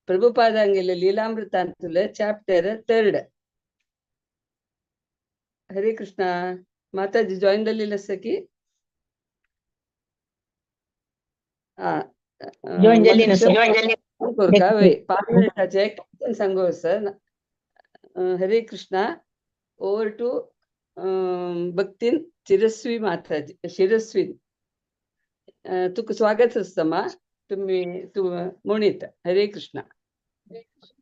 ಪ್ರಭುಪಾದಾಂಗಿಲ ಲೀಲಾಮೃತ ಅಂತುಲ್ಲ chapter 3. Hare Krishna Mataji join ದಲ್ಲಿ ಸಖಿ. Join ಜಲ್ಲಿ 5 minute सांगो sir. Hare Krishna. Over to ಭಕ್ತಿನ್ ಚಿರಸ್ವಿ Mataji. ಶಿರಸ್ವಿ तुका स्वागत आसता तुम्ही तू म्हणीत. हरे कृष्ण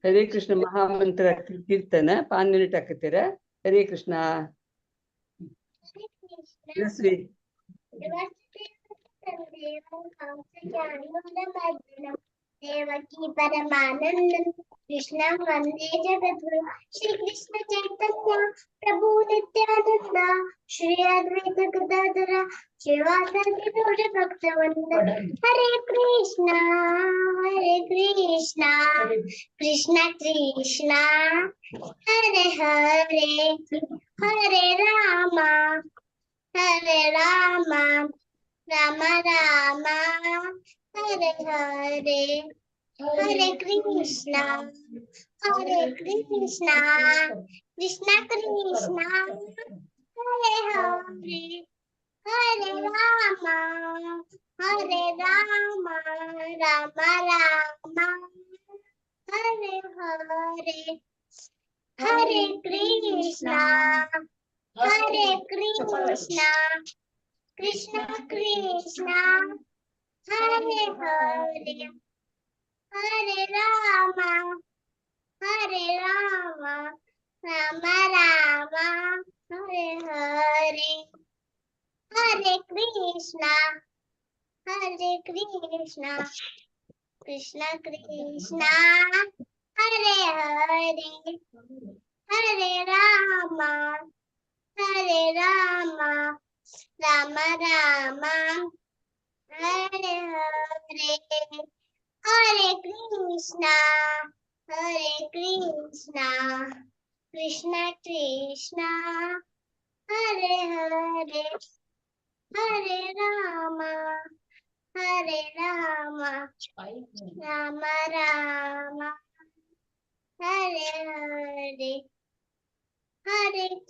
हरे कृष्ण महामंत्र कीರ್ತನ 5 ಮಿನಿಟ್ ಹಾಕತ್ತೀರ. ಹರೇ ಕೃಷ್ಣ ಶಿರಸ್ವಿ. देवकी परमानंदम कृष्ण वंदे जगद्गुरु श्री कृष्ण चैतन्य प्रभु नित्यानंद श्री अद्वैत गदाधर शिवासादि गौर भक्तवृंद. हरे कृष्णा हरे कृष्णा कृष्ण कृष्ण हरे हरे हरे राम हरे राम राम राम हरे हरे हरे कृष्णा हरे कृष्णा कृष्ण कृष्ण हरे हरे हरे राम हरे राम राम राम हरे हरे हरे कृष्णा हरे कृष्णा कृष्ण कृष्ण हरे हरे हरे राम हरे राम राम राम हरे हरे हरे कृष्णा हरे कृष्णा कृष्ण कृष्ण हरे हरे हरे राम हरे राम राम राम हरे हरे हरे कृष्णा हरे कृष्णा कृष्ण कृष्ण हरे हरे हरे राम हरे राम राम राम हरे हरे हरे कृष्णा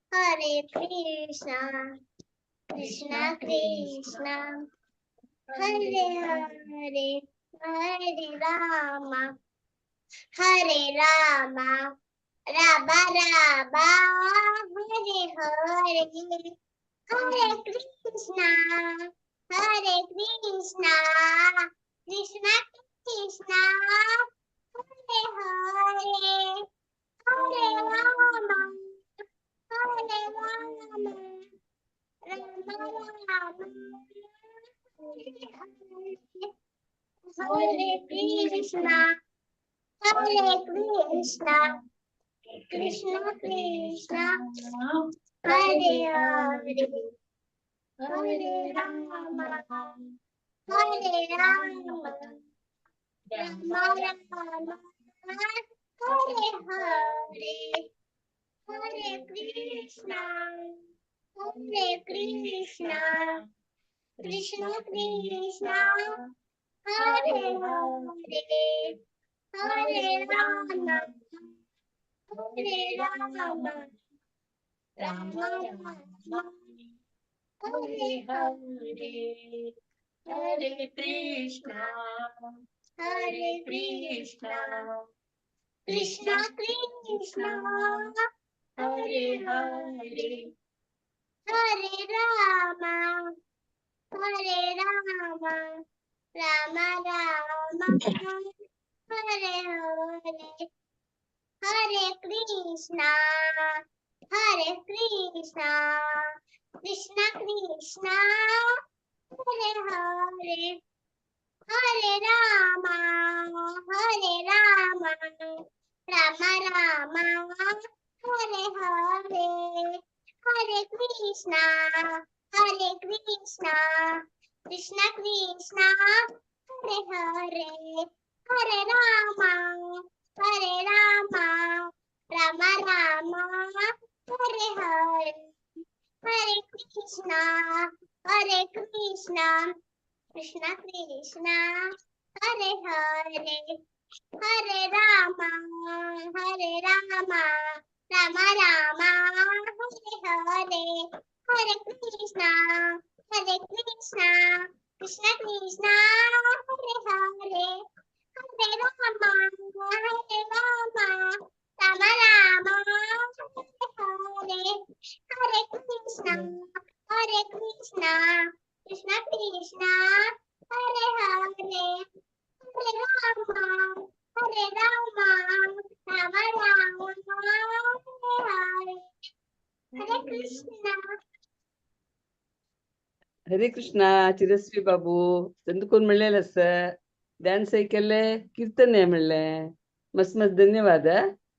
हरे कृष्णा कृष्ण कृष्ण हरे हरे हरे राम हरे राम राम राम हरे हरे हरे कृष्णा हरे कृष्णा कृष्ण कृष्ण हरे हरे हरे राम हरे राम राम राम हरे कृष्णा हरे कृष्णा कृष्ण कृष्ण हरे हरे हरे राम हरे राम राम राम हरे हरे हरे कृष्णा हरे कृष्णा कृष्ण कृष्ण हरे हरे हरे राम हरे राम राम राम हरे हरे हरे कृष्णा हरे कृष्णा कृष्ण कृष्ण हरे हरे हरे राम हरे राम राम राम हरे हरे हरे कृष्णा हरे कृष्णा कृष्ण कृष्ण हरे हरे हरे राम हरे राम राम राम हरे हरे हरे कृष्णा हरे कृष्णा कृष्ण कृष्ण हरे हरे हरे राम हरे राम राम राम हरे हरे हरे कृष्णा हरे Krishna Krishna Krishna Hare Hare, Hare Rama Hare Rama Rama Rama Hare Hare, Hare Krishna Hare Krishna Krishna Krishna Hare Hare, Hare Rama Hare Rama Rama Rama Hare Hare, Hare Krishna Hare Krishna Krishna Krishna Hare Hare, Hare Rama Hare Rama Rama Rama Hare Hare, Hare Krishna. Hare Krishna. Chirasvi बाबू चंद कोण म्हणलेलं असं dance ऐकले, कीर्तन म्हणले, मस्त मस्त. धन्यवाद.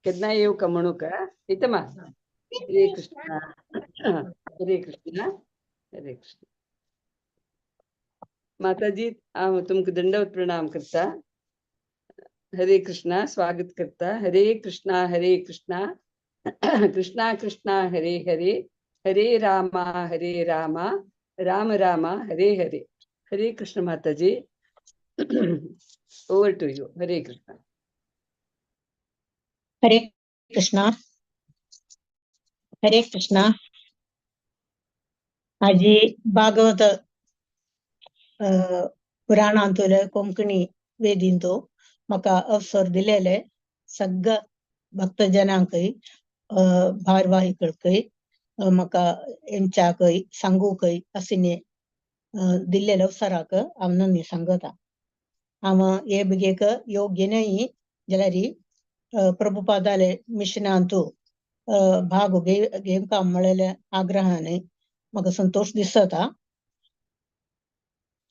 केन्ना येवका म्हणूका इतमा. हरे कृष्ण हरे कृष्ण हरे कृष्ण. माताजी, हांव तुमकां दंडवत प्रणाम करता. हरे कृष्णा. स्वागत करता. हरे कृष्णा हरे कृष्णा कृष्णा कृष्णा हरे हरे, हरे रामा हरे रामा राम रामा हरे हरे. हरे कृष्ण माताजी, over to you. Hare Krishna. Hare Krishna Hare Krishna. आजी भागवत पुराणांतुले कोंकणी वेदींतो म्हाका अवसर दिलेले सगळ्या भक्तजनांकय, भारवाहिकळकय, म्हाका हेंच्याकय सांगूकय असिने दिल्लेले अवसराक हांव नंदी सांगता. हांव हे बेगीक योग्य न्हय जाल्यार प्रभुपादाले मिशनांतू भाग घेवंक म्हळेले आग्रहान म्हाका संतोष दिसता.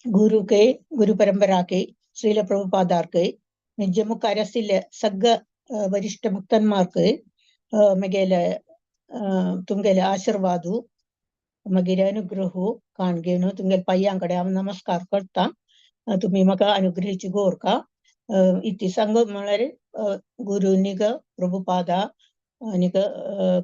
गुरुके, गुरु परंपराके, श्रील प्रभुपादार्के, म्हजे मुखार आशिल्ले सगळे वरिष्ठ भक्तन्मार्क म्हगेले तुमगेले आशिर्वादू, मागीर अनुग्रह काण घेवन तुमगेले पांयां कडेन हांव नमस्कार करता. तुमी म्हाका अनुग्रहाची गोरका इती सांग म्हळ्यार गुरुनीक, प्रभुपादा आनीक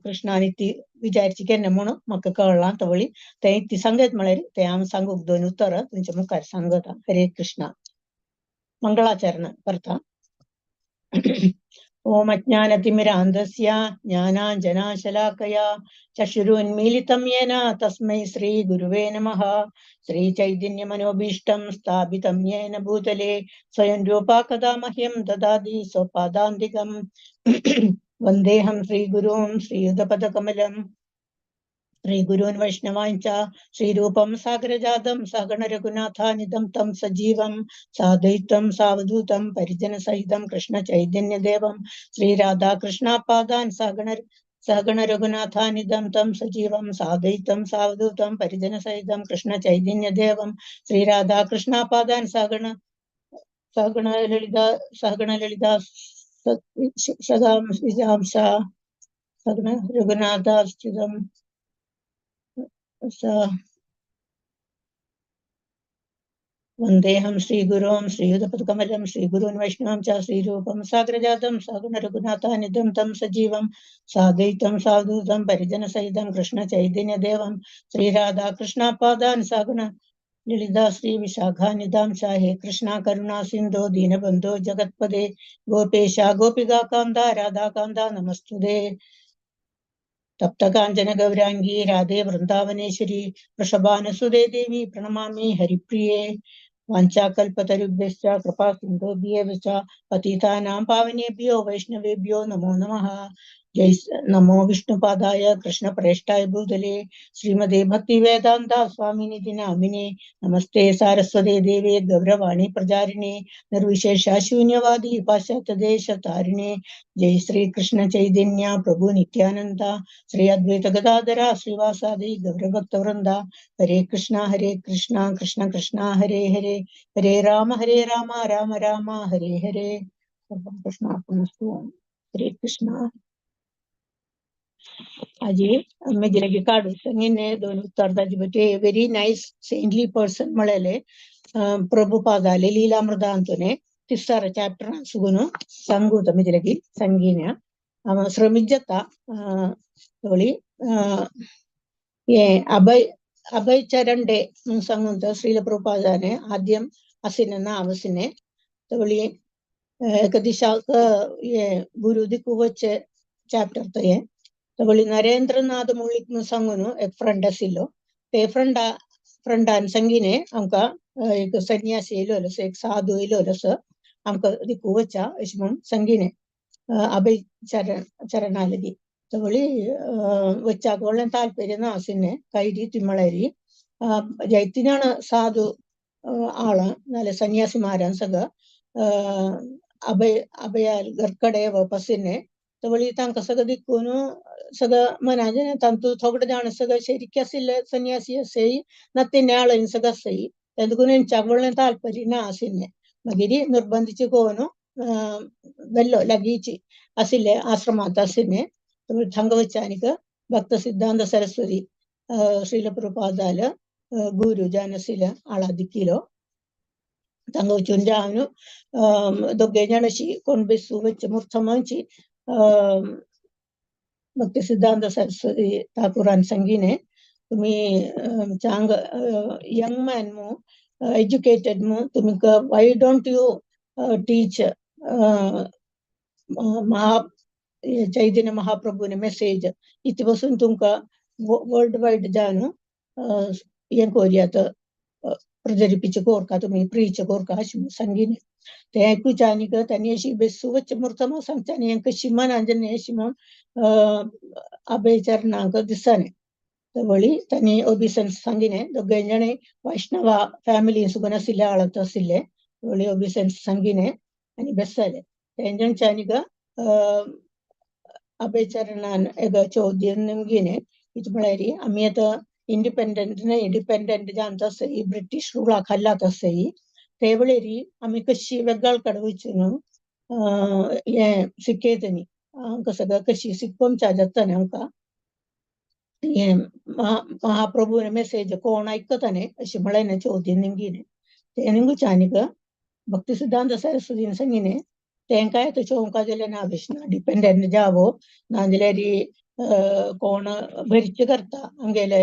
कृष्णान ती विचारची केन्ना म्हणून म्हाका कळ्ळां तवळी तें ती सांगत म्हळ्यार तें हांव सांगूंक दोन उतरां तुमच्या मुखार सांगता. हरे कृष्णा. मंगळाचरण करता. ओम अज्ञानतिमिरान्धस्य ज्ञानाञ्जनाशलाकया चक्षुरुन्मीलितं येन तस्मै श्रीगुरुवे नमः. श्रीचैतन्यमनोभीष्टं स्थापितं येन भूतले स्वयं रूपा कदा मह्यं ददाति स्वपादान्तिकम्. वन्देऽहं श्रीगुरुं श्रीयुतपदकमलं श्रीगुरून् वैष्णवांश्च श्रीरूपं सागरजातं सहगण रघुनाथानिदं तं सजीवं साद्वैतं सावधूतं परिजनसहितं कृष्ण चैतन्यदेवं श्रीराधा कृष्णापादान् सहगण सहगण रघुनाथानिदं तं सजीवं साद्वैतं सावधूतं परिजनसहितं कृष्ण चैतन्यदेवं श्रीराधा कृष्णापादान् सहगण सहगण ललिता सहगण ललिता सदां सहगण रघुनाथास्थितं वन्देऽहं श्रीगुरुं श्रीयुतपदकमलं श्रीगुरून् वैष्णवं च श्रीरूपं सागरजातं सहगण रघुनाथानिदं तं सजीवं साद्वैतं सावधूतं परिजनसहितं कृष्ण चैतन्यदेवं श्रीराधा कृष्णापादान् सहगण ललिता श्री विशाखानिदां च. हे कृष्णा करुणा सिन्धो दीनबन्धो जगत्पदे गोपेशा गोपिका कान्ता राधाकान्ता नमस्तुते. तप्त कांचन गौरांगी राधे वृंदावनेश्वरी वृषभानुसुते देवी प्रणमामि हरिप्रिये. वाञ्छाकल्पतरुभ्यश्च कृपा सिन्धुभ्येव च पतितानां पावनेभ्यो वैष्णवेभ्यो नमो नमः. जय नमो विष्णुपादाय कृष्णप्रेष्ठाय भूतले श्रीमते भक्तिवेदान्त स्वामिनिति नामिने. नमस्ते सारस्वते देवे गौरवाणी प्रचारिणे निर्विशेष शून्यवादी पाश्चात्य देश तारिणे. जय श्री कृष्ण चैतन्य प्रभु नित्यानंद श्री अद्वैत गदाधर श्रीवासादि गौरभक्तवृंद. हरे कृष्णा कृष्ण कृष्ण हरे हरे, हरे राम राम राम हरे हरे. कृष्ण हरे कृष्ण. आजी म्हजे काडू संगीने दोन उत्तर ताजे बटे व्हेरी नायस सेंटली पर्सन म्हळेले प्रभुपादाले लीलामृतांतुने तिस्सार चॅप्टर सुगुनु सांगूत म्हजे संगीने श्रमिजता थोडी हे अभय अभय चरण डे म्हणून सांगून तर श्रील प्रभुपादाने आद्यम असिने नाव आसिने. तवळी एका दिसाक हे गुरु दिकू चॅप्टर तो हे. तवळी नरेंद्रनाथ मुळीक म्हणून सांगून एक फ्रेंड आशिल्लो, ते फ्रेंडान संगीने आमकां एक संन्यासी येयलो, एक साधू येयलो असो आमकां दिकू वच्चा अशें म्हूण संगीने अभय चरणालगी. तवळी वच्चाक व्हडलें ताल्पर्य ना आशिल्लें, കൈരി തിമ്മളരി ജൈത്തിനാണ് സാധു ആള് നല്ല സന്യാസിമാരാൻ സഗ अभय अभयाल घरकडे वापसिने. तवळी तांकां सगळं दिकून सगळं मनाचे तांतू थोडे जाण सगळं शरिक आशिल्ले सन्यासी आसय ना ते आळेन सगळं आसय, तेदून हेंच्याक व्हडलें ताल्पर्य ना आशिल्लें. मागीर निर्बंधिचे कोन वेल्लो लागींची आशिल्ले आश्रमांत आशिल्ले. थंग वच्चानिक भक्त सिद्धांत सरस्वती श्रील प्रभुपादाल गुरु जान आशिल्ले आळा दिकिलो. थंग वचून जावन दोगे जाण अशी कोण बेसू वच्चे मुर्थमांची भक्ती सिद्धांत सरस्वती ठाकुरान संगीने तुम्ही चांग यंग मॅन मू, एज्युकेटेड मू, तुम्ही why don't you teach महा चैतन्य महाप्रभूने मेसेज इथे बसून तुमकां वर्ल्ड वायड जावन हें कोरयात प्रचरिപ്പിച്ച് कोरका तुमी प्रीच कोरका अशें म्हूण सांगीने. तें आयकुच्या आनीक तांणी अशी बेसू वच्चें मुर्थम सांगच्या आनी कशी मनांजने अशी म्हूण अभय चरणांक दिसाने. तवळी तांणी ओबिसन्स सांगिने, दोगांय जाणां वैष्णवा फॅमिली सुगून आशिल्ले आळत आशिल्ले. तवळी ओबिसन्स सांगिने आनी बेसाले. तेंच्यांचे आनीक अभय चरणान एक चौद्य निमगिने इत म्हळ्यार आमी आतां इंडिपेंडंट न्हय, डिपेंडंट जावन आसय, ब्रिटीश रुळा खाल्लात आसय. ते वेळेर आमी कशी वेगळ कडेन वयचो न्हू हें शिकयतनी आमकां सगळं कशी शिकोवच्या जाता न्ही आमकां हें महाप्रभूने मेसेज कोण आयकता न्ही अशें म्हळें न्ही चौदी निमगिने. तें निमगुच्या आनीक भक्ती सिद्धांत सरस्वतीन सांगिने तेंकांय आतां चोवंक जाल्यार ना बेशना डिपेंडंट जावो नाजाल्यार कोण भरिचे करता आमगेले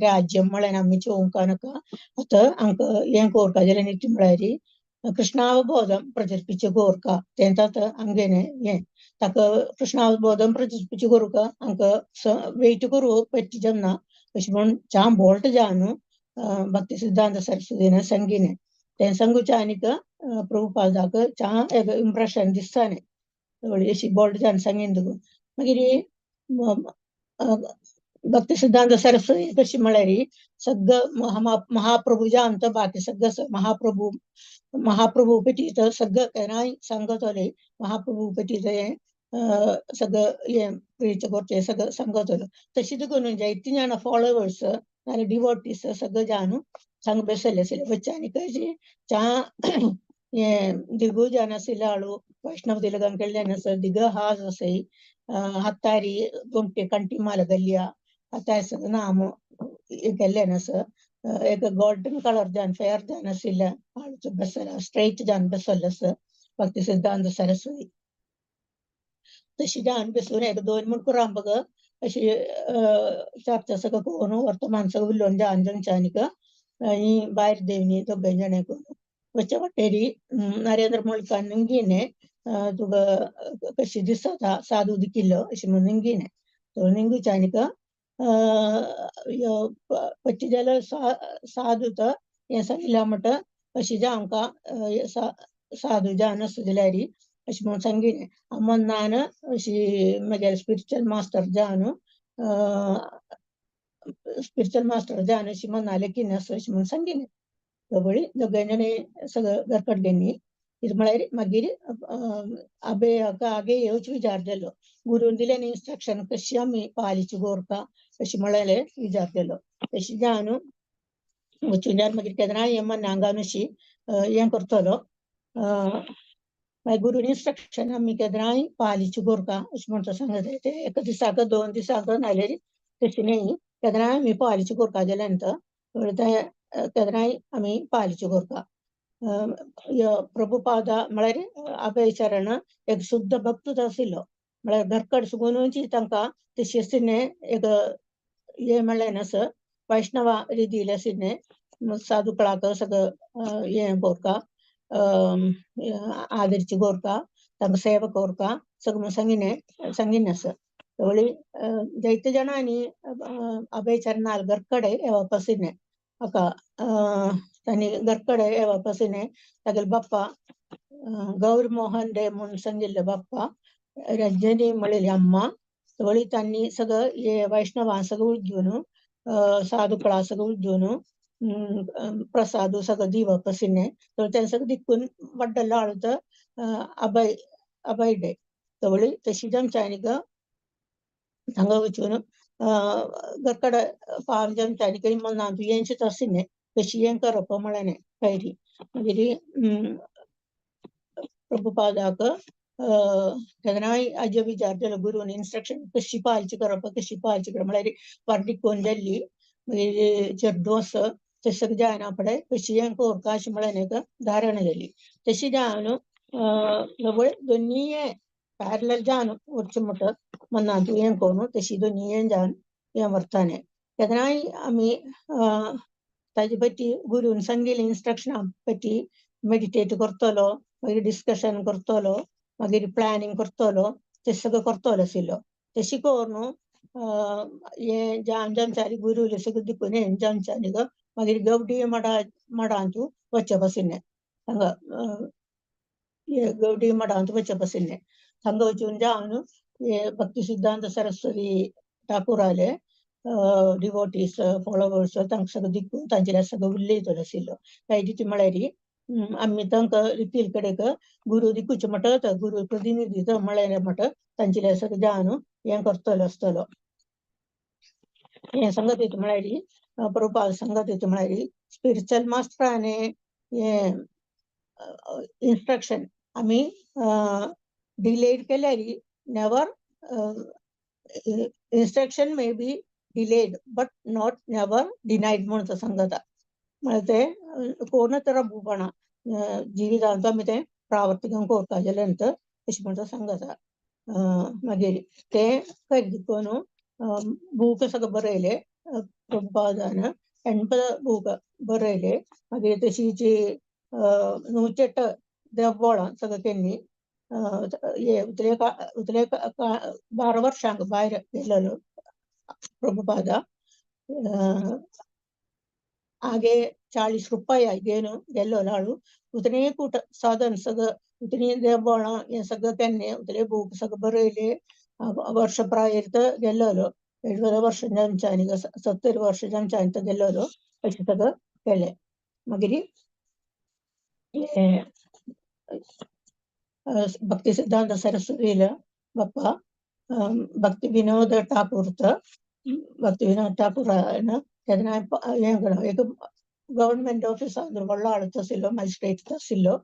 राज्य म्हळ्यार आमी चोवंक नाका, आतां आमकां हें कोरका जाल्यार नीती म्हळ्यार कृष्णावबोधम प्रचरिപ്പിचे कोरका तें आतां आमगेलें हें ताका कृष्णावबोधम प्रचरिപ്പിचे करूंक आमकां वेट करूं पट्टी जमना अशें म्हूण चाम बोल्ट जावन भक्ती सिद्धांत सरस्वतीन संगीने. तें सांगुच्या आनीक प्रभुपादाक चा एक इम्प्रेशन दिसता न्ही अशी बोल्ट जावन सांगीन तुका. मागीर भक्ती सिद्धांत सरस्वती कशी म्हळ्यार सगळं महाप्रभू जावन तर बाकी सगळं महाप्रभू महाप्रभू पटी तर सगळं केन्नाय सांगतले महाप्रभू पटी हें सगळं हें प्रीच करचें सगळं सांगतलो. तशीच करून जायतीं जाणां फॉलोवर्स नाल्यार डिवोटीस सगळं जावन सांग बेसले आशिल्ले. बच्चा आनी कशी चा हें दिगू जावन आशिल्ले आळू वैष्णव तिलकां कडल्यान आसा दिग हाज आसय हत्तारी गोमटे कंठी माला गल्ल्या हत्तारी सगळं नाम केल्लें आसा. एक गोल्डन कलर जावन फेर जावन आशिल्ले आळूचो बेसला स्ट्रेट जावन बेसल्लो आसा भक्ती सिद्धांत सरस्वती. तशी जावन बेसून एक दोन म्हण कुरांबग अशी चर्चा सगळं करून वर्तमान सगळं उलोवन जावन जावच्या आनीक आनी भायर देवनी दोगांय जाणां करून वच्चे वाटेरी नरेंद्र मोळकान निमगिने तुका कशी दिसता साधू दिकिल्लो अशें म्हूण निमगिने. तो निमगुच्या आनीक पच्ची जाल्यार साधू तर हें सांगिल्लें म्हणटा अशी जावन आमकां साधू जावन आसता जाल्यार अशें म्हूण सांगिने. मनान अशी म्हगेले स्पिरिच्युअल मास्टर जावन स्पिरिच्युअल मास्टर जावन अशी मनाले कितें आसा अशें म्हूण सांगिने. दोगळी दोगांय जाणां सगळं घरकट घेनी कितें म्हळ्यार मागीर अभयाक आगे येवच विचार जालो गुरून दिलें इन्स्ट्रक्शन कशी आमी पालिची गोरका अशें म्हळ्यार विचार जालो. तशी जावन वचून जावन मागीर केन्नाय हें मनांगान अशी हें करतलो मागीर गुरून इन्स्ट्रक्शन आमी केन्नाय पालिची गोरका अशें म्हणटा सांगता. ते एका दिसाक दोन दिसाक नाल्यार तशें न्ही केन्नाय आमी पालिची कोरका जाल्यार तें केन्नाय आमी पालिची कोरका. प्रभुपादा म्हळ्यार अभय चरण एक शुद्ध भक्तूच आशिल्लो म्हळ्यार घरकड सुगूनची तांकां तशी आशिल्लें एक हें म्हणलें ना सर वैष्णव रितील आशिल्लें साधुकळाक सगळं हें कोरका आदरिச்சு कोरका तांकां सेवा कोरका सगळें संगिने संगिन आसा. तवळी जायते जाणांनी अभय चरणाल घरकडे येवप आशिल्लें अका तांणी घरकडे येवप आशिल्लें. तागेले बाप्पा गौर मोहन डे म्हूण सांगिल्ले बाप्पा, रजनी म्हणलेली अम्मा. तवळी तांणी सगळं हे वैष्णवां सगळं उद्योन साधुकळा सगळं उद्योन प्रसाद सगळं दिवप आशिल्लें. तर तें सगळें दिकून वड्डलो हाडून अभय अभय डे तवळी तशी आमच्यांनी हांगा वचून घरकडे पावन आमच्यांनी मनांत हेंच आशिल्लें कशी हें करप म्हळ्ळें पयलीं. मागीर प्रभुपादाक केन्नाय हाजे विचार जालो गुरून इन्स्ट्रक्शन कशी पाळची करप कशी पाळची करप म्हळ्यार वर्णिकोन जाल्ली. मागीर चेड्डू आसा तें सगळें जायना फुडें कशी हें कोरका अशें म्हळ्ळें एक धारणा जाली. तशी जावन दोनीय पॅरलल जावन वचचे म्हणटा मनांत हें करून तशी दोनीय जावन हें व्हरतालें. केन्नाय आमी ताजे पटी गुरून सांगिल्ली इन्स्ट्रक्शनां पटी मेडिटेट करतलो, मागीर डिस्कशन करतलो, मागीर प्लॅनिंग करतलो, तें सगळें करतलो आशिल्लो. तशें करून हें जावन जामच्यानी गुरूले सगळें दिकून हें जामच्यानी मागीर गवडी मठा मठांत वचप आशिल्लें. हांगा गवडी मठांत वचप आशिल्लें. हांगा वचून जावन हे भक्ती सिद्धांत सरस्वती ठाकुराले डिवोटीज फॉलोवर्स तांकां सगळें दिकून तांचे सगळें उलयतलो आशिल्लो. काय ती म्हळ्यार आमी तांकां रितील कडेक गुरू दिकूचे म्हणटा गुरू प्रतिनिधी म्हळ्यार म्हणटा तांचे सगळें जावन हें करतलो आसतलो. हें सांगत येता म्हळ्यार प्रभुपाद सांगत येता म्हळ्यार स्पिरिच्युअल मास्टराने हें इन्स्ट्रक्शन आमी डिलेड केल्यार never, instruction may be delayed but not never denied म्हणून तो सांगता. म्हळ्यार तें कोण तर भूपणा जिवितांत आमी तें प्रावर्तिकम कोरपा जालें नंतर अशें म्हण तो सांगता. मागीर तें करून बूक सगळें बरयले प्रभुपादान 80 बूक बरयले. मागीर तशीच 108 देवळां सगळें केन्नी उतले उतले 12 वर्षांक भायर गेलेलो प्रभुपादा. आगे 40 रुपया घेवन गेल्लो लाडू उतने कूट साधन सगळं उतनी देवळां हें सगळें केन्नी उतले बूक सगळें बरयले. वर्ष प्रायेर गेल्लो 70 वर्ष जामच्यानी 70 वर्ष जामच्यानी गेल्लो अशें सगळें केलें. मागीर भक्ती सिद्धांत सरस्वतीला बाप्पा भक्ती विनोद ठाकूर भक्ती विनोद ठाकूरान तेन्ना हें एक गव्हर्नमेंट ऑफिसांत व्हडलो हाडत आशिल्लो मॅजिस्ट्रेट आशिल्लो.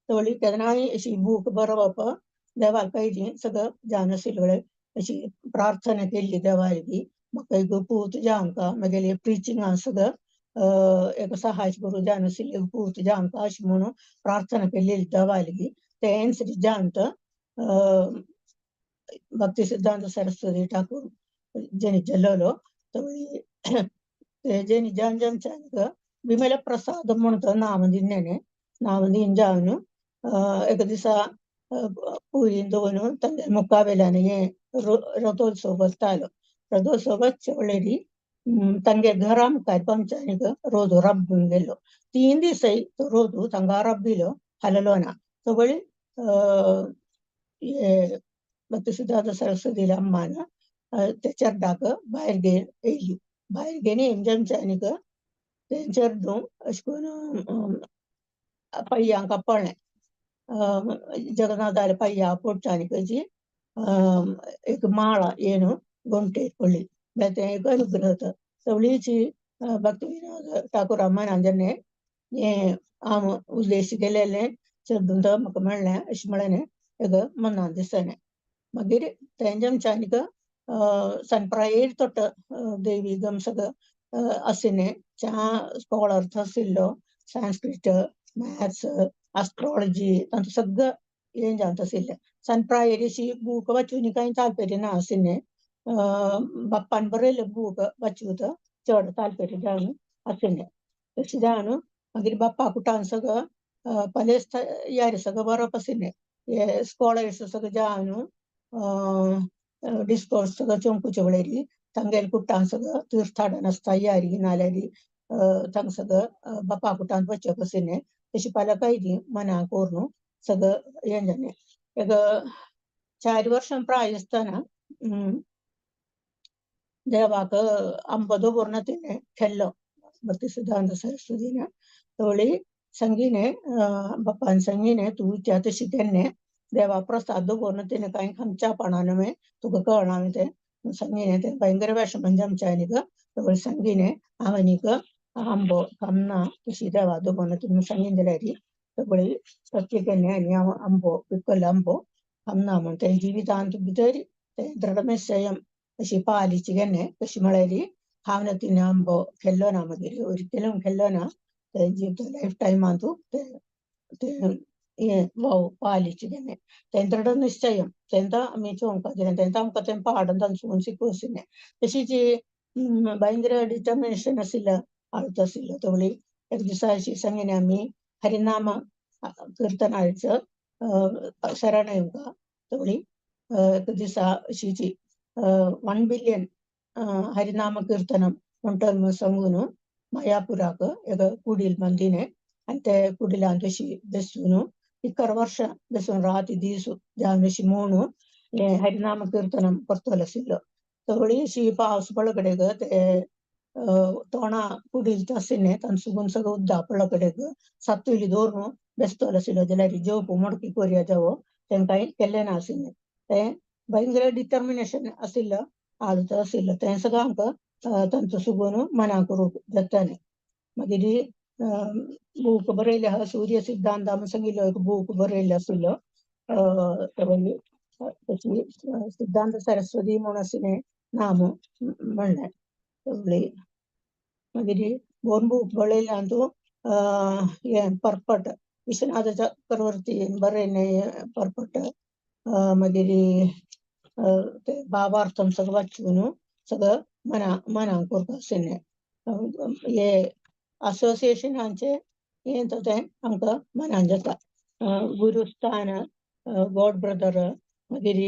तवळी केन्नाय अशी बूक बरोवप देवाक पयलीं सगळं जावन आशिल्लो अशी प्रार्थना केल्ली देवाली म्हाका एक पूत जावंका मागीर प्रिचिंगा सगळं एक सहाय करूं जावन आशिल्ले पूत जावंका अशें म्हणून प्रार्थना केल्ली देवाली. तेंच जावन भक्ती सिद्धांत सरस्वती ठाकूर जेणी जल्लो तवळी जेणी जावन जामच्यानी विमल प्रसाद म्हूण तो नाम दिन्नेने नाम दीन जावन एक दिसा पुरीन दवरून तांगे मुखावेल्यान हें रथोत्सव वतालो. रथोत्सव वचचे वेळेर तांगे घरा मुखार आमच्यानी रोदो राबून गेलो. 3 दिसय तो रोदू तांगा राबिलो हाललो ना. तवळी भक्ती सिद्धांत सरस्वतीला अम्मान ते चेड्डाक भायर येयली. भायर घेवन आमच्यानी तें चेडूं अशें करून पय्यांक पळ्ळें जगन्नाथाले पय्या पोडच्यानी कशी एक माळा येवन गोमटेर पडली. म्हळ्यार तें एक अनुग्रह. सगळीची भक्ती विनोद ठाकूरा मनान जेन्ना हें हांव उद्देश केलेलें चेडूं तो म्हाका मेळ्ळें अशें म्हळ्ळें एक मनान दिसलें. मागीर तेंच्या आमच्यानी सनप्रायेर तोट देवीगम सगळं आशिल्लें च्या स्कॉलर आशिल्लो संस्कृत मॅथ्स आस्ट्रॉलॉजी तांचो सगळं हें जावन आशिल्लें. सनप्रायेर अशी बूक वाचून कांय तात्पर्य ना आशिल्लें. बाप्पान बरयलें बूक वाचूत चड ताल्पर्य जावन आशिल्लें. तशें जावन मागीर बाप्पा कुटान सगळं पलेस यारी सगळं बरोवप आशिल्लें. हे स्कॉलर्स सगळं जावन डिस्कोर्स सगळं चोंकुचे वळेरी तांगेले कुटान सगळं तीर्थाटन आसता यारी नाल्यार तांकां सगळं बाप्पा कुटान वचप आशिल्लें. तशें पालकाय मनाक करून सगळं हें जालें. एक 4 वर्सां प्राय आसतना देवाक आंबो दवरना तिणें खेल्लो भक्ती सिद्धांत सरस्वतीन तोळी संगीने बाप्पान संगीने तूं विचार तशी केन्ने देवा प्रसाद दवरना तिणें कांय खमच्या पाणान न्हय तुका कळना तें संगीने तें भयंकर विशमन जमच्यानीक तोळी संगीने हांव आंबो खामना तशी देवा दवरना तिणें संगीन जाल्यार सगळी सत्य केन्ने आनी हांव आंबो पिकल्लो आंबो खामना म्हण तें जिवितांत भितर तें दृढनिश्चयम अशी पालिची केन्ने कशी म्हळ्यार हांव तिणें आंबो खेल्लो ना मागीर ഒരിക്കലും खेल्लो ना. तें जिवित लायफ टायमांतू तें तें हें वाव पालिची केन्ने तें दृढनिश्चयम तेंता आमी चोवंक जाय तेंता आमकां तें पाडन तांचो शिकोवचें. तशीच भयंकर डिटर्मिनेशन आशिल्लो आळत आशिल्लो. तोवळी एक दिसा अशी सांगिने आमी हरिनाम कीर्तनाचो शरण येवंका. तोवळी एक दिसा अशीची 1 बिलियन हरिनाम कीर्तनम म्हणटल सांगून मायापुराक एक कुडील मंदिने आनी ते कुडिलांत अशी बसून 11 वर्ष बसून राती दीस जावन अशी म्हणून हें हरिनाम कीर्तनम करतलो आशिल्लो. तोवळी अशी पावस पडलो कडेक ते तोंडा कुडील आशिल्लें तांचो सुगून सगळं उद्दा पडलो कडेक सातुली दवरून बेसतलो आशिल्लो जाल्यार जेवप मडकी कोरया जावो तेंकांय केल्लें ना आशिल्लें. तें भयंकर डिटर्मिनेशन आशिल्लो आळत आशिल्लो. तें सगळें आमकां तांचो सुगून मना करूंक जातालें. मागीर बूक बरयले आहा सूर्य सिद्धांत म्हूण सांगिल्लो एक बूक बरयल्लो आशिल्लो. तशी सिद्धांत सरस्वती म्हूण आशिल्लें नाम म्हणलें. सगळी मागीर दोन बूक बरयले तूं हें परपट विश्वनाथ चक्रवर्ती बरयलें परपट. मागीर ते भावार्थम सगळं वाचून सगळं मना मनाक करता आशिल्लें. हे असोसिएशनाचें हें तें आमकां मनान जाता. गुरुस्थान गॉड ब्रदर मागीर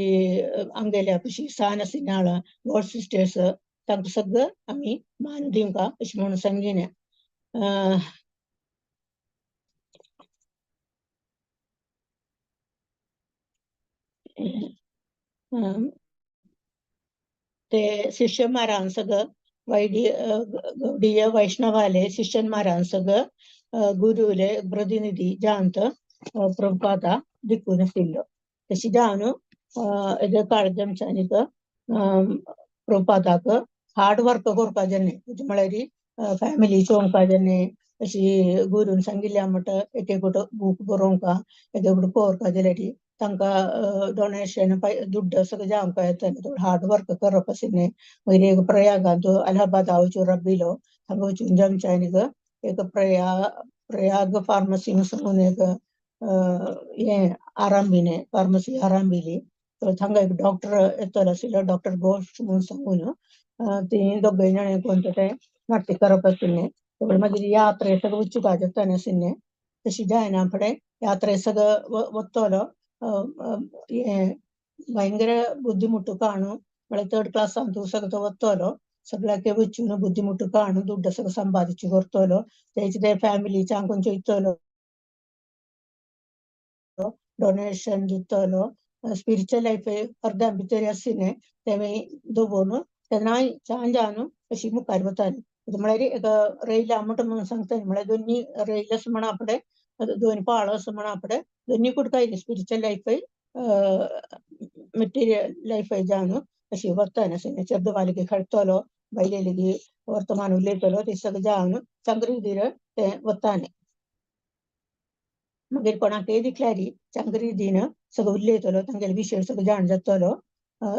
आमगेल्या कशी सान आशिल्ल्या गॉड सिस्टर्स तांकां सगळं आमी मान दिवंका अशें म्हणून सांगिलें. ते शिष्यमारान सगळं वैडी गौडीय वैष्णवाले शिष्यन्मारान सगळं गुरुले प्रतिनिधी जावन प्रभुपादा दिकून आशिल्लो. तशें जावन हेजे काळजमच्यानीक प्रभुपादाक हार्ड वर्क करपा जालें. म्हळ्यार फॅमिली चोवंका जालें. अशी गुरून सांगिल्लें म्हणटा एक एक बूक बरोवंका एक एक कोरपा जाल्यार तांकां डोनेशन दुड्ड सगळें जावंक येतालें. हार्ड वर्क करप आशिल्लें. मागीर एक प्रयागांत अलाहाबादा वचून राबिलो हांगा वचून जमच्यानीक एक प्रयाग फार्मसी म्हणून एक हें आरांभिलें फार्मसी आरांभिली. थंगा एक डॉक्टर येतलो आशिल्लो डॉक्टर घोष म्हणून सांगून ती दोगांय जाणां कोण तें नाट्य करप आशिल्लें. मागीर यात्रे सगळें वचूंक जातालें आशिल्लें. तशें जायना फुडें यात्रे सगळं वतलो हें भयंकर बुद्धिमुಟ್ಟು काणू म्हळ्यार थर्ड क्लासांत सगळो वतलो सगळ्याक वचून बुद्धिमुಟ್ಟು काणू दुड्ड सगळं संपादिचू करतलो. तेचे ते फॅमिलीच्या चोयतलो डोनेशन दितलो. स्पिरिच्युअल लायफ अर्द्या भितर आशिल्लें तें दवरून तेन्नाय छान जावन अशी मुखार वताली. म्हळ्यार एक रयला म्हणटा म्हणून सांगता म्हळ्यार दोनी रयल अशें म्हणा फुडें दोन पाळ अशें म्हणा फुडें दोनी कुडकाय स्पिरिच्युअल लायफय मटेरियल लायफय जावन अशी वतालें आशिल्लें. चेडवालेगी खेळटलो बायलेगी वर्तमान उलयतलो ते सगळें जावन चांगरी तें वतालें. मागीर कोणाकय दिसल्यार चांगरी दीन सगळें उलयतलो तांगेले विशय सगळें जाण जातलो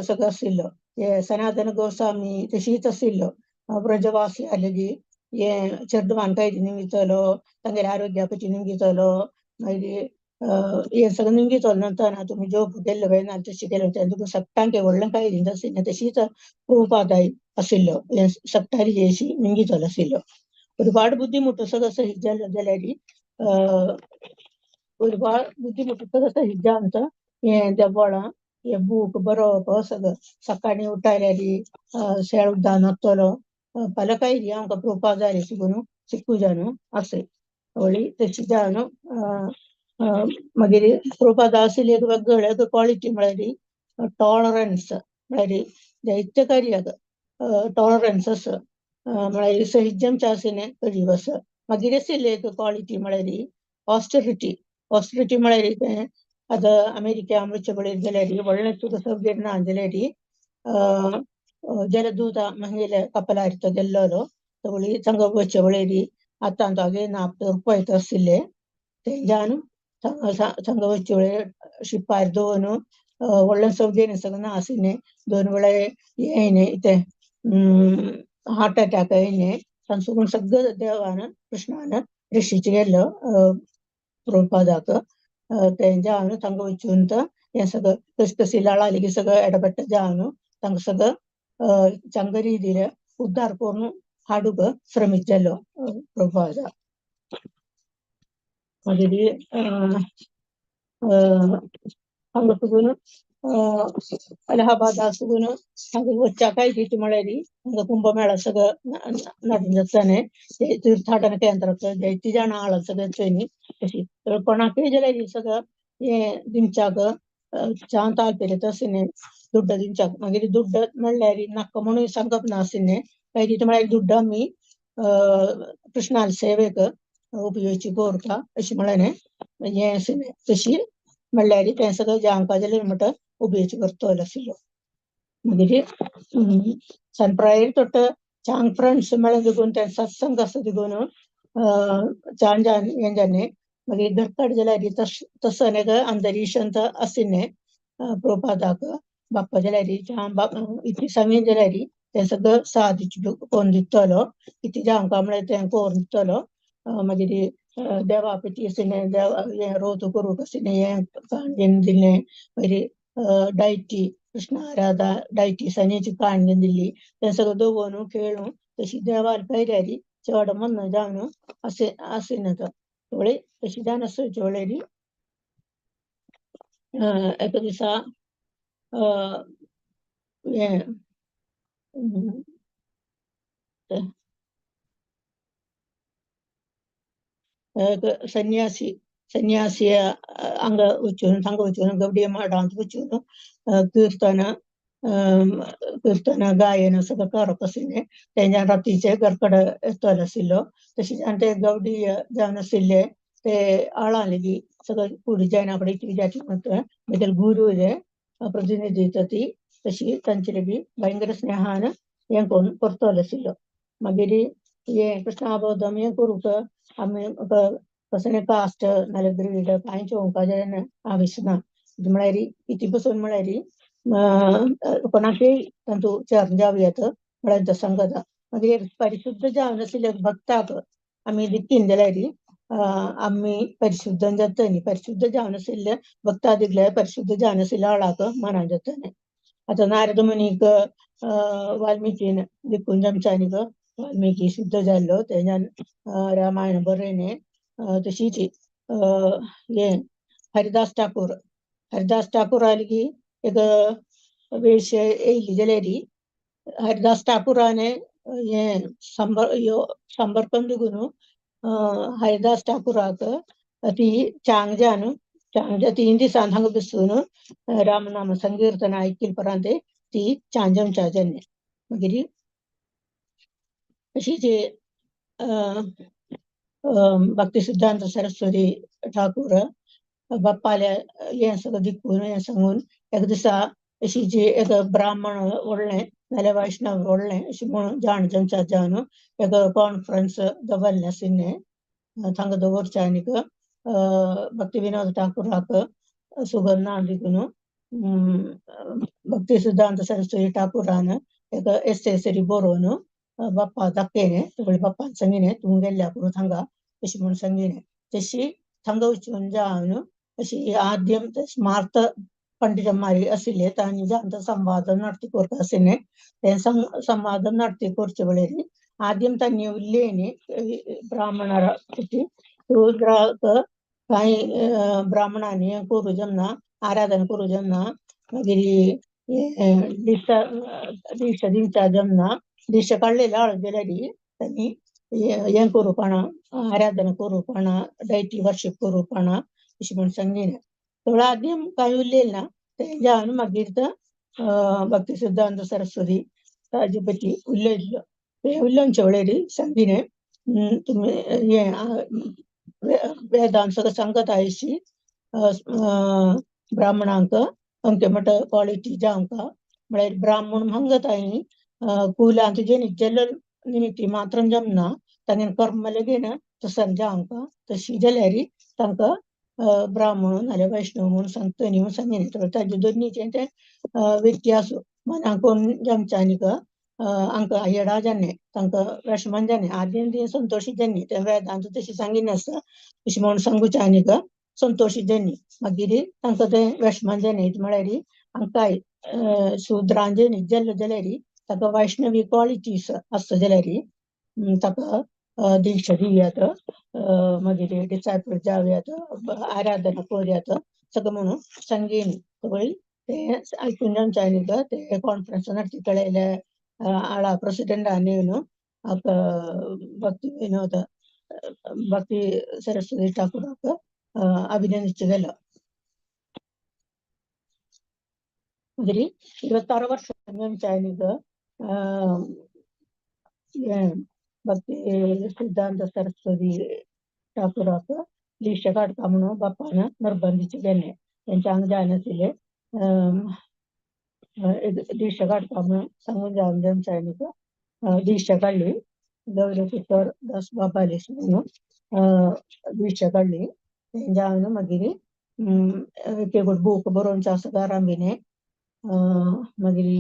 सगळो आशिल्लो. हे सनातन गोस्वामी तशीच आशिल्लो. ब्रजवासी आलेगी हे चेडवान कैदी निमितलो तांगेले आरोग्याची निमितलो. मागीर हें सगळें निमगितलो नंतर ना तुमी जोब गेल्ले काय ना तशें केलें तेन्ना तुका सगटांक व्हडलें कांय दिनासलें तशीच പ്രഭുപാദായി आशिल्लो हें सगटारी अशी निमगितलो आशिल्लो. ഒരുപാട് ബുദ്ധിമുട്ട് सगळं സഹിച്ചാൽ जाल्यार ഒരുപാട് ബുദ്ധിമുട്ട് സഹിച്ചാൽ हें देवळां हे बूक बरोवप सगळं सकाळीं उठायल्यार शेळ उद्दान वतलो पല कांय आमकां प्रभुपादारी शिकून शिकू जावन अशें होळी तशी जावन मागीर प्रभुपादा आशिल्ली एक वेगळे एक क्वॉलिटी म्हळ्यार टॉलरन्स म्हळ्यार जायते कार्याक टॉलरन्स आसा म्हळ्यार सहिजमच्या आशिल्लें करीव आसा. मागीर आशिल्ली एक क्वॉलिटी म्हळ्यार ऑस्टेरिटी. ऑस्टेरिटी म्हळ्यार तें आतां अमेरिका वचचे पळयत जाल्यार व्हडलें तुका सब्जेक्ट ना जाल्यार जलदूत मागीर कपलार तो गेल्लो तवळी थंगा वचचे पळयरी आतां तागे नाप पळयत आशिल्ले तेंच्यान थंगा वचचे वेळार शिपार दवरून व्हडलें सौजन्य सगळें ना आशिल्लें. दोन वेळा येयलें तें हार्ट अटॅक येयलें तांचो सगळें देवान कृष्णान ऋषीच गेल्लो प्रभुपादाक तेंच्या हांव तांकां वचून हें सगळें कशी कशी लाळाली सगळें एडपट्ट जावन तांकां सगळें ചങ്ക രീതിയിൽ ഉദ്ധാർ करून हाडूंक श्रमितलो प्रभुपादा. मागीर हांगा तुगून अलाहाबाद आसून हांगा वच्चाक ती म्हळ्यार हांगा कुंभमेळा सगळं नडून जाताने तीर्थाटन केंद्राक जायती जाणां आळ सगळें थंय तशी कोणाकय जाल्यार सगळं हें दिवच्याक छान ताल्पल्य आशिल्लें दुड्ड दिवच्याक. मागीर दुड्ड म्हणल्यार नाका म्हणून सांगप नाशिल्लें मागीर म्हळ्यार दुड्ड आमी कृष्णाल सेवेक उपयोगाची दवरता अशें म्हळ्ळें हें आशिल्लें. तशी म्हणल्यार तें सगळें जावंक जाल्यार म्हणटा उपयोगाची करतलो आशिल्लो. मागीर सनप्रायर तोट चांग फ्रेंड्स म्हळ्यार देखून तें सत्संग आसा देखून छान जान हें जालें. मागीर घरकड जाल्यार तसो एक अंतरिक्षांत आशिल्लें प्रभुपादाक बाप्पा जाल्यार इतली सांगीत जाल्यार तें सगळें साथ करून दितलो कितें जावंक म्हळ्यार तें करून दितलो. मागीर देवा पेटी आशिल्लें देव हें रोत करूंक आशिल्लें हें काणजेन दिलें. मागीर डायटी कृष्ण राधा डायटीसांनी काणजेन दिल्ली तें सगळें दवरून खेळून तशी देवार पायऱ्यारी चड मन जावन अशें आशिल्लें तो थोडी तशी जावन आसचे वेळार एका दिसा हें एक सन्यासी सन्यासी हांगा वचून हांगा वचून गवडिया मठांत वचून कीर्तन कीर्तन गायन सगळें करप आशिल्लें. तेंच्यान रातीचे घर कडेन येतलो आशिल्लो. तशें ते गवडी जावन आशिल्ले ते आळां लेगीत सगळें कुडी जायना फुडें कितें जाती म्हणटा मागीर गुरू जे प्रतिनिधित्व ती तशी तांचे लेगीत भयंकर स्नेहान हें करून करतलो आशिल्लो. मागीर हें कृष्णाबोधम हें करूंक आमी कसलें कास्ट नाल्यार ग्रीड कांय चोवपाचें आवश्य ना. म्हळ्यार इती पसून म्हळ्यार कोणाकय तातूंत चरण जावं येता म्हळ्यार संगता. मागीर परिशुद्ध जावन आशिल्ले भक्ताक आमी दिकीन जाल्यार आमी परिशुद्ध जाता न्ही. परिशुद्ध जावन आशिल्ले भक्ता दिसल्यार परिशुद्ध जावन आशिल्ल्या आळाक मना जाता न्ही. आतां नारद मुनीक वाल्मिकीन दिकून जमच्यानीक वाल्मिकी शुद्ध जाल्लो तेज्यान रामायण बरयलें. तशीच हें हरिदास ठाकूर हरिदास ठाकूराली एक वेश येयली जाल्यार हरिदास ठाकूरान हें संपर्कम देखून हरिदास ठाकूराक ती चांगजान चांगजा 3 दिसान हांगा बसून रामनाम संकीर्तन आयकिल परांत ती चांजमच्या जाल्लें. मागीर अशी जे भक्ती सिद्धांत सरस्वती ठाकूर बाप्पाल्या हें सगळें दिकून हें सांगून एक दिसा अशी जी एक ब्राह्मण व्हडलें नाल्यार वैष्णव व्हडलें अशें म्हणून जाण जमच्या जावन एक कॉन्फरन्स दवरलें आशिल्लें. थांगा दवरचें आनीक भक्ती विनोद ठाकूराक सुगंधा दिकून भक्ती सिद्धांत सरस्वती ठाकूरान एक एसे सरी बरोवन बाप्पा दाखयलें. सगळे बाप्पान सांगिलें तूं गेल्ल्या करून थांगा अशें म्हणून सांगिलें. तशी थांगा वचून जावन अशी ആദ്യം സ്മാർത്ത പണ്ഡിതന്മാര് അസിലെ താൻ സംവാദം നടത്തി കൊടുക്കുക. സംവാദം നടത്തി കുറച്ചുകളി ആദ്യം തന്നെ ഉല്ലേന് ब्राह्मणा शूद्राक कांय ब्राह्मणांनी करूं जमना, आराधना करूं जमना, मागीर दीक्षा दीक्षा दिवचा जमना, दीक्षा काडलेल्या जाल्यार तांणी हें करूपणा, आराधना करूपणा, डायटी वर्शिप करूपणा अशें म्हूण सांगिलें. थोडो आद्यम कांय उरलें ना तें जावन मागीर भक्ती सिद्धांत सरस्वती ताजे पറ്റി उलयल्लो. ते उलोवचे वेळार सांगिलें तुमी हें वेदांत सगळें सांगत आयशी ब्राह्मणांक अमके म्हणटा क्वॉलिटी जावंक, म्हळ्यार ब्राह्मण म्हणगत आनी कुलांत तुजें जल निमित्ती मात्र जमना, तांगे कर्म लगेन तसं जावंक, तशी जाल्यार तांकां ब्राह्मण नाल्यार वैष्णव म्हूण सांगतली म्हूण सांगिलें. ताजे दोनीचें तें व्यत्यास मनाक कोण जमच्यानी हांकां हेडा जालें, तांकां वेशमान जालें, आदीं ती संतोशी जाली. तें वेदांत तशें सांगिनासता अशें म्हूण सांगूचें आनीक संतोशी जाली. मागीर तांकां तें वेशमान जालें म्हळ्यार हांकां शुद्रांचें जाल्लें जाल्यार ताका वैष्णवी क्वॉलिटीज आसता जाल्यार ताका दीक्षा दिवयात, मागीर डिसायपल जावयात, आराधना करुयात सगळें म्हणून सांगीन. सगळीं तें आयकून जावचें आनीक ते कॉन्फरन्स നടത്തിത്തളയിലെ ആളാ പ്രസിഡന്റ് ആനേനു അപ്പൊ ഭക്തി വിനോദ ഭക്തി സരസ്വതി ഠാക്കൂറൊക്കെ അഭിനന്ദിച്ചതല്ലോ. അതിൽ 26 വർഷം ചാനിക ഭക്തി സിദ്ധാന്ത സരസ്വതി ഠാക്കൂറൊക്കെ ദീക്ഷ കാട്ടണമെന്ന് ബപ്പാന നിർബന്ധിച്ചു തന്നെ. ചാനത്തില് दीक्षा काडटा म्हणून सांगून जावन सैनिक दीक्षा काडली. गौरकिशोर दास बाबाली म्हणून दीक्षा काडली. जावन मागीर एक बूक बरोवचो आसा आरंभीने, मागीर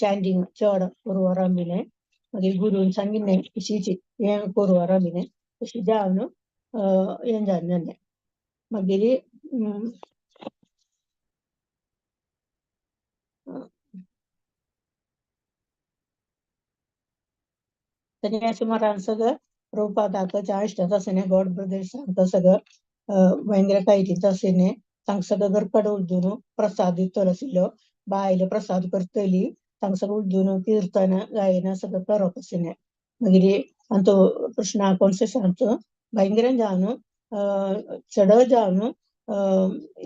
चांटींग चड करूं आरंभीने, मागीर गुरून सांगिल्लें अशीच हें करूं आरंभीने, तशी जावन हें जावन जालें. मागीर सन्यासी महाराज सगळं प्रभुपादाक इश्ट तशें गॉड ब्रदर्स तांकां सगळं भयंकर कायटी तशें तांकां सगळं घरकडे उद्दून प्रसाद दितलो आशिल्लो, बायल प्रसाद करतली, तांकां सगळं उद्दून कीर्तन गायन सगळं करप आशिल्लें. मागीर अंत कृष्णा कॉन्सियसांचो भयंकर जावन चड जावन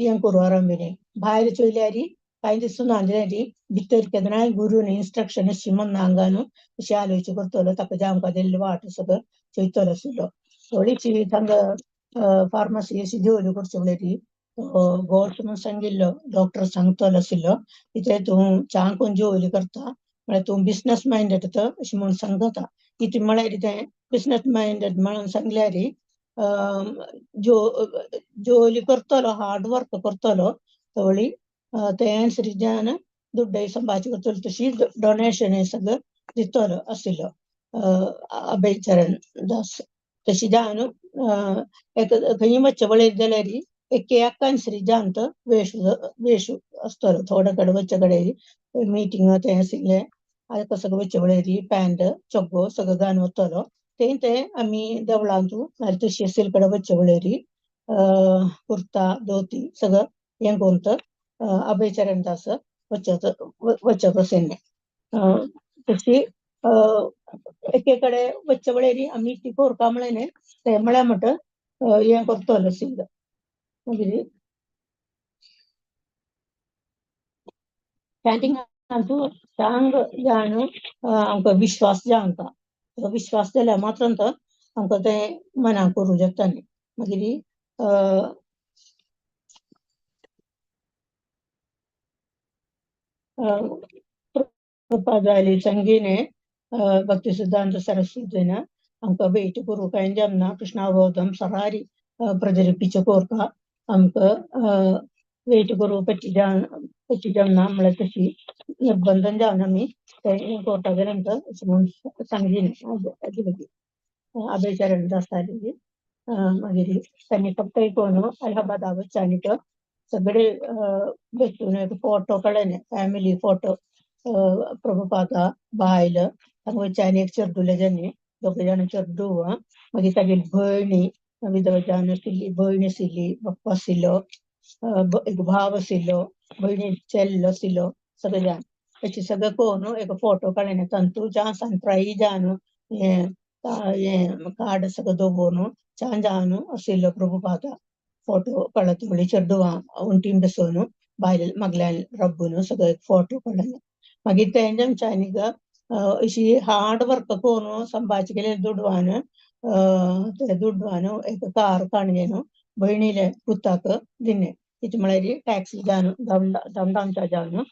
हें करूं आरंभिलें. भायर चोयल्यार कांय दिसूना जाल्यार भितर केन्नाय गुरून इन्स्ट्रक्शन अशी मनांगान अशी आलोवचे करतलो, ताका जावंक दिल्ली वाट सगळं चोयतलो आशिल्लो. थोडीशी तांकां फार्मासी अशी जेवली करचे म्हणल्यार गॉड म्हणून सांगिल्लो, डॉक्टर सांगतलो आशिल्लो कितें तूं चांकून जेवली करता म्हळ्यार तूं बिजनस मायंडेड अशें म्हणून सांगता. कितें म्हळ्यार तें बिजनस मायंडेड म्हणून सांगल्यार जोली करतलो, हार्ड वर्क करतलो, थोडी ते अनुसरिच्यान दुड्डय संभाजी करतलो, तशी डोनेशन सगळं दितलो आशिल्लो अभय चरण दास. तशी जावन एक खंय वच्चे वळेर जाल्यार एक अनुसरिच्यान तो वेश वेश आसतलो. थोडे कडेन वच्चे कडेन मिटींग तें आशिल्लें आतां सगळें वच्चे वळेर पॅन्ट चोगो सगळें घालून वतलो. तें तें आमी देवळांतू नाल्यार तशी आशिल्ले कडेन वच्चे वळेर कुर्ता धोती सगळं हें करून तर अभयचरण दास वचप आशिल्लें. तशी एकेकडे वच्चे वळेर आमी ती कोरपा म्हळें न्ही तें म्हळ्यार म्हणटा हें करतलो आशिल्लो. मागीर चांटिंगांतू चांग जाण आमकां विश्वास जावंका, विश्वास जाल्यार मात्र तो आमकां तें मनाक करूं जाता न्ही. मागीर कृपा जाली संगीने भक्ती सिद्धांत सरस्वतीन आमकां वेट करूं कांय जमना. कृष्णावबोधम सरारी प्रचरिപ്പിച്ച് कोरका आमकां वेट करूं पറ്റി पറ്റി जमना म्हळ्यार तशी निर्बंधन जावन आमी तें कोरता जाल्यार आमकां अशें म्हूण सांगिलें. अभयचरण दासाली. मागीर तांणी फक्त कोण अलाहाबादा वच्चानी तो सगळे बसून एक फोटो काडले, फॅमिली फोटो. प्रभुपादा बायल हांगा वच्चानी एक चेडूले जानी, दोग जाण चेडूं. मागीर तागेली भयणी विधवा जावन आशिल्ली, भयण आशिल्ली, बाप्पा आशिल्लो, एक भाव आशिल्लो, भयणी चेल्लो आशिल्लो, सगळे जाण अशें सगळें करून एक फोटो काडले. तांतू जां संत्राई जावन हें हें कार्ड सगळें दवरून छान जावन आशिल्लो प्रभुपादा फोटो काडला. व्हडली चेडवां उंटीन बसोवन बायल मागल्यान रब्बून सगळें फोटो काडले. मागीर तेंच्या आमच्यांनी अशी हार्ड वर्क करून संभाजी केले दुडवान, ते दुडवान एक कार काडले, भयणीले पुताक दिने. कितें म्हळ्यार टॅक्सी जावन दमदामच्या जावन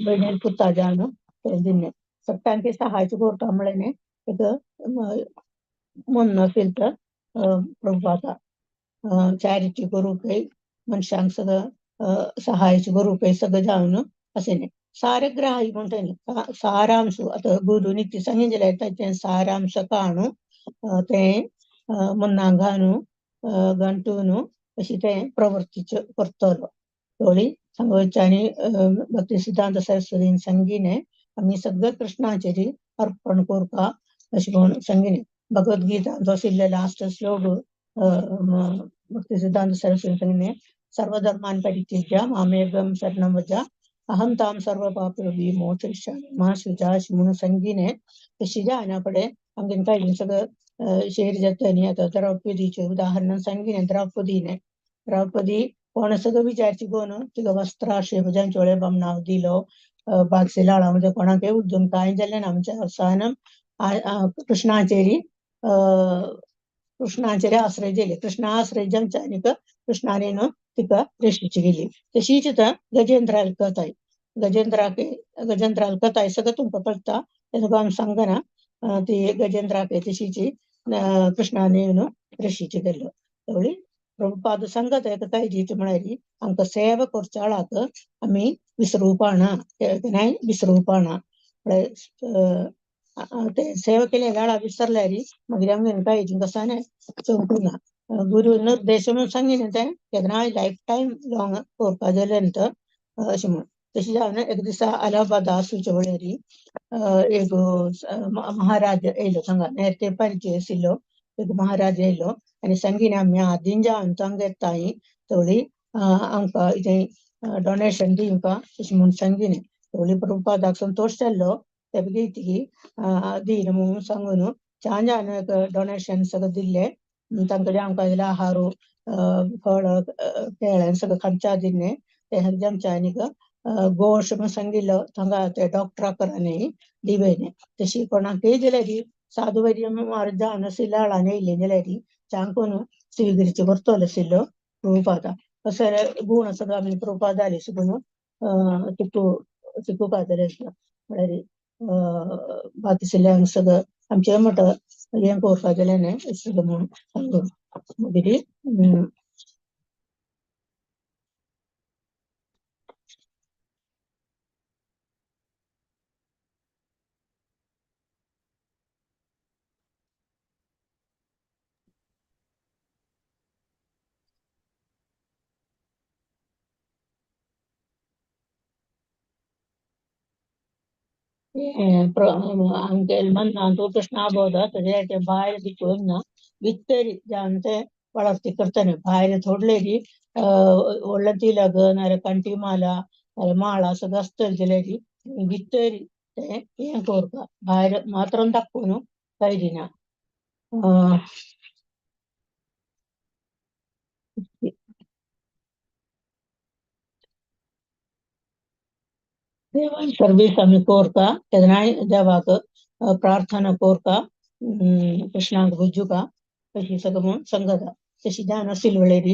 भयणीले पुता जावन ते दिने. सगळ्यांकी सहाय्य करता म्हळ्यार एक मन आशिल्लें तर प्रभुपादा चॅरिटी करूंक, मनशांक सगळं सहाय्य करूंक सगळें जावन अशें न्ही. सारे ग्राही म्हणटा सारांश. आतां गुरू नीती सांगितलें ताचें सारांश काणू तें मनाक घालून गंटून अशें तें प्रवर्तीच करतलो. थोडी सांगोवच्यानी भक्ती सिद्धांत सरस्वतीन सांगिने आमी सगळें कृष्णाचेर अर्पण करपा अशें म्हणून सांगिने. भगवद्गीता आशिल्ले लास्ट श्लोक भक्ती सिद्धांत सरस्वती सांगिने, सर्वधर्मान परित्यज्य मामेकं शरणं व्रज अहं तां सर्व पापेभ्यो मोक्षयिष्यामि मा शुचा म्हणून सांगिने. तशी जायना फुडें आमगेर कांय सगळं शेर जाता न्ही. आतां द्रौपदीचें उदाहरण सांगिने. द्रौपदीने द्रौपदी कोण सगळं विचारची कोण तिका वस्त्राक्षेप जांचोळे बामणाक दिलो, बागसे लाळा म्हणजे कोणाकय उद्दून कांय जालें ना. आमच्या अवसानं कृष्णाचेरी कृष्णाचेर आश्रय दिले. कृष्णा आश्रय जमच्या कृष्णाने तिका रेशीची गेली. तशीच आतां गजेंद्राल कथाय, गजेंद्राक गजेंद्राल कथाय सगळं तुमकां कळटा, तें तुका आमी सांगना. ती गजेंद्राक तशीची कृष्णाने ऋषीची गेल्लो. तेवळी प्रभुपाद सांगत एका काय रीत म्हळ्यार आमकां सेवा करच्या वेळाक आमी विसरूपाना, केन्नाय विसरूपाना. म्हळ्यार ते सेवा केल्या वेळा विसरल्यार मागीर आमगेर काय कसाने चमकूना. गुरु निर्देश म्हणून सांगितलें तें केन्नाय लायफ टायम लॉंग करपा जालें तर अशें म्हणून. तशें जावन एक दिसा अलाहाबादा आसूच्या वेळार एक महाराज येयलो, थांगा नेरते परिचय आशिल्लो एक महाराज येयलो आनी सांगिने आमी आदीं जावन थांगा येताय थोडी आमकां कितें डोनेशन दिवंका अशें म्हणून सांगिने. थोडी प्रभुपादाक संतोश जाल्लो. ते की दीन म्हणून सांगून छान जावन एक डोनेशन सगळें दिल्लें. तांकां आमकां आहार फळ केळें सगळें खावच्या दिल्लें. ते आमच्या आनीक गोश म्हणून सांगिल्लो थांगा ते डॉक्टरा करांनी दिवेने. तशी कोणाकय जाल्यार साधू वैर्य जावन आशिल्ल्या वेळान येयले जाल्यार चांकून स्विगरीचे करतलो आशिल्लो प्रभुपादा. अशें गुण सगळं आमी प्रभुपादाले शिकून शिकू शिकूपा जालें आसता. म्हळ्यार बाकी सगळ्यांक सगळं आमचें म्हणटा हें करपा जालें न्ही सगळं म्हणून सांगून मागीर आमगे मनांत कृष्णा बोध तेजें भायर दिसून ना, भितर जावन ते वळर्ती करताले. भायर थोडलेरी व्हडलें तिलक नाल्यार कंठी माला नाल्यार माळा सगळें आसतलें जाल्यार भितर तें हें करपा, भायर मात्र दाखोवन कांय दिना. देवान सर्वीस आमी करता तेन्नाय देवाक प्रार्थना करता, कृष्णाक पुजुका तशी सगळें म्हणून सांगता. तशी जावन आशिल्ले वेळार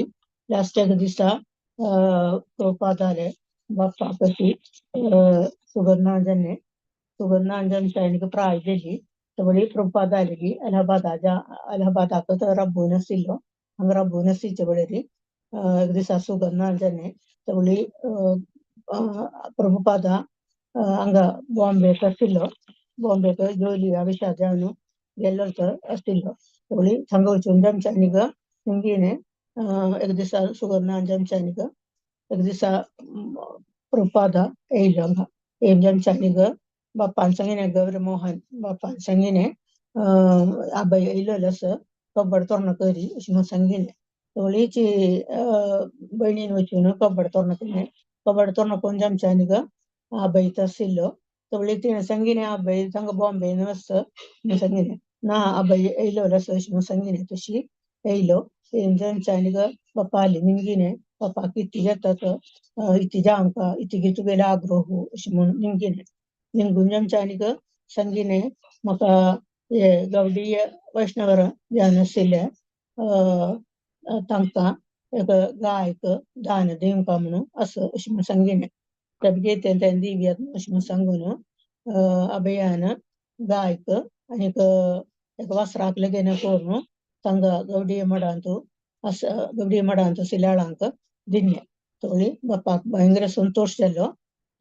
लास्टाक दिसा प्रभुपादाले बाप्पा कशी सुगर्णांजने सुगर्णांजन तांकां प्राय दिली. तेवळी प्रभुपादाले की अलाहाबादा अलाहाबादाक तो रब्बून आशिल्लो, हांगा रब्बून आशिल्ले वेळार एक दिसा सुगर्णांजने तेवळी प्रभुपादा हांगा बॉम्बेक आशिल्लो, बॉम्बेक जोली विशा जावन गेल्लो तो आशिल्लो. तवळी थंगा वचून जमच्यानी ग निमगीने एक दिसा सुगर्णान जमच्यानी ग एक दिसा प्रभुपादा येयलो हांगा येवन जमच्यानी ग बाप्पान सांगिने गौर मोहन बाप्पान सांगिने आबाय येयलोलो आसा कब्बड तोरणा करी अशें म्हणून सांगिलें. तवळीची भयणीन वचून कब्बड तोरणा केलें. कब्बड तोरणा करून जमच्यानी ग आबाय आशिल्लो. तवळी तिणें सांगिलें आबाय तांकां बॉम्बेन आसा म्हणून सांगिलें. ना आबाय येयलोलो आसा अशें म्हणून सांगिलें. तशी येयलो येवन जमच्यानी ग बाप्पा आली निमगिने बाप्पाक इत्ती जाता तो इत्ती जावंका इत्ती तुगेलो आग्रोह अशें म्हणून निमगिने. निमगून जमच्यानी ग सांगिलें म्हाका हे गौडीय वैष्णवर जावन आशिल्ले तांकां एक गायक दान दिवंका म्हणून आसा अशें म्हणून सांगिलें. ते तें दिवयात अशें म्हणून सांगून अभयान गायक आनीक एक वस्त्राक लगीन करून तांकां गौडीय मठांत आसा गौडीय मठांत सिलाळांक दिल्लें. तवळी बाप्पाक भयंकर संतोश जालो.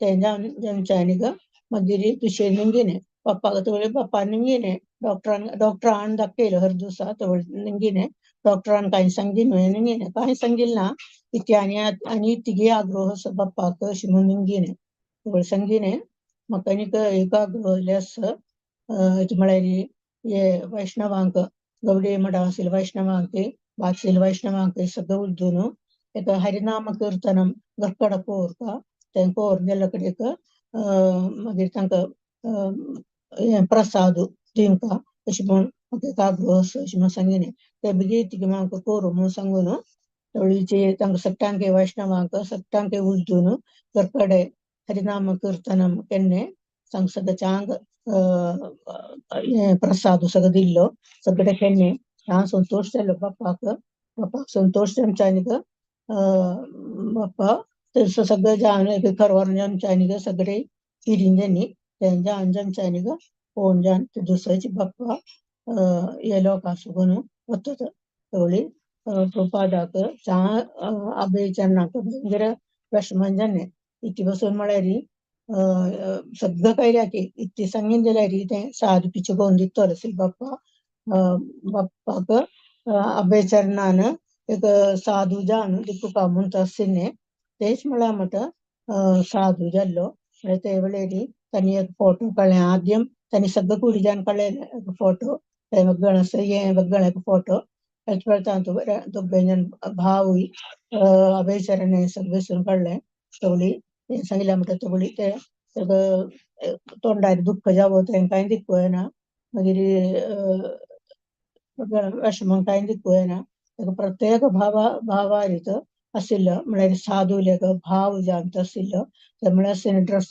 तें जावन जमच्यानी ग मागीर दुसरें निमगिने बाप्पाक तवळी बाप्पा निमगिने डॉक्टरान डॉक्टरान दाखयलो हर दिवसा. तवळ निमगिने डॉक्टरान कांय सांगिल न्हय निमगिने कांय सांगिल ना इतके आनी आनी इतकी आग्रोह आसा बाप्पाक अशें म्हणून निमगिने. तवळ सांगिने म्हाका आनीक एक आग्रोह आसा म्हळ्यार हे वैष्णवांक गौडीय मठा आशिल्ले वैष्णवांक बाकील वैष्णवांक सगळें उद्दून एक हरिनाम कीर्तनम घरकड कोरका तें कोर गेल्ले कडेक मागीर तांकां हें प्रसाद दिवंका अशें म्हूण म्हाका एक आग्रोह आसा अशें म्हणून सांगिलें. ते बेगीन तिगे म्हाका कोरू म्हणून सांगून तवळीचे तांकां सगळ्यांक वैष्णवांक सगळ्यांक उद्दून घरकडे हरिनाम कीर्तनम केन्ने तांकां सगळ्यांक हें प्रसाद सगळो दिल्लो. सगळें केन्ने हांव संतोश जालो बाप्पाक. बाप्पाक संतोश जमच्यानी ग बाप्पा थंयसर सगळें जावन एक खरवार जमच्यानी ग सगळे फिरींग जाली. तें जावन जमच्यानी ग पळोवन जावन ते दुसऱ्याची बाप्पा हे लोकां सुगून वतात. तवळी प्रभुपादाक अभय चरणाक भयंकर विषमन जालें. इती बसून म्हळ्यार सगळें कायऱ्याक इत्ती सांगीन जाल्यार तें साधू पिचो करून दितलो आशिल्लो बाप्पा. बाप्पाक अभय चरणान एक साधू जावन दिकुका म्हणटा आशिल्लें तेच म्हळ्यार म्हणटा साधू जाल्लो. म्हळ्यार ते वेळेर तांणी एक फोटो काडलें आद्यम तांणी सगळें कुडीच्यान काडलें फोटो ते गणस हे वेगळे एक फोटो दोग जाण भावूय अभय चरण सगळें बसून काडलें. तवळी सांगिल्लें म्हणटा तवळी ते तोंडार दुख्ख जावो तें कांय दिक्कू येना मागीर विषम कांय दिक्कू येना. ताका प्रत्येक भावा भावारीत आशिल्लो म्हळ्यार साधूले भाव जावन आशिल्लो. ते म्हळ्यार ड्रेस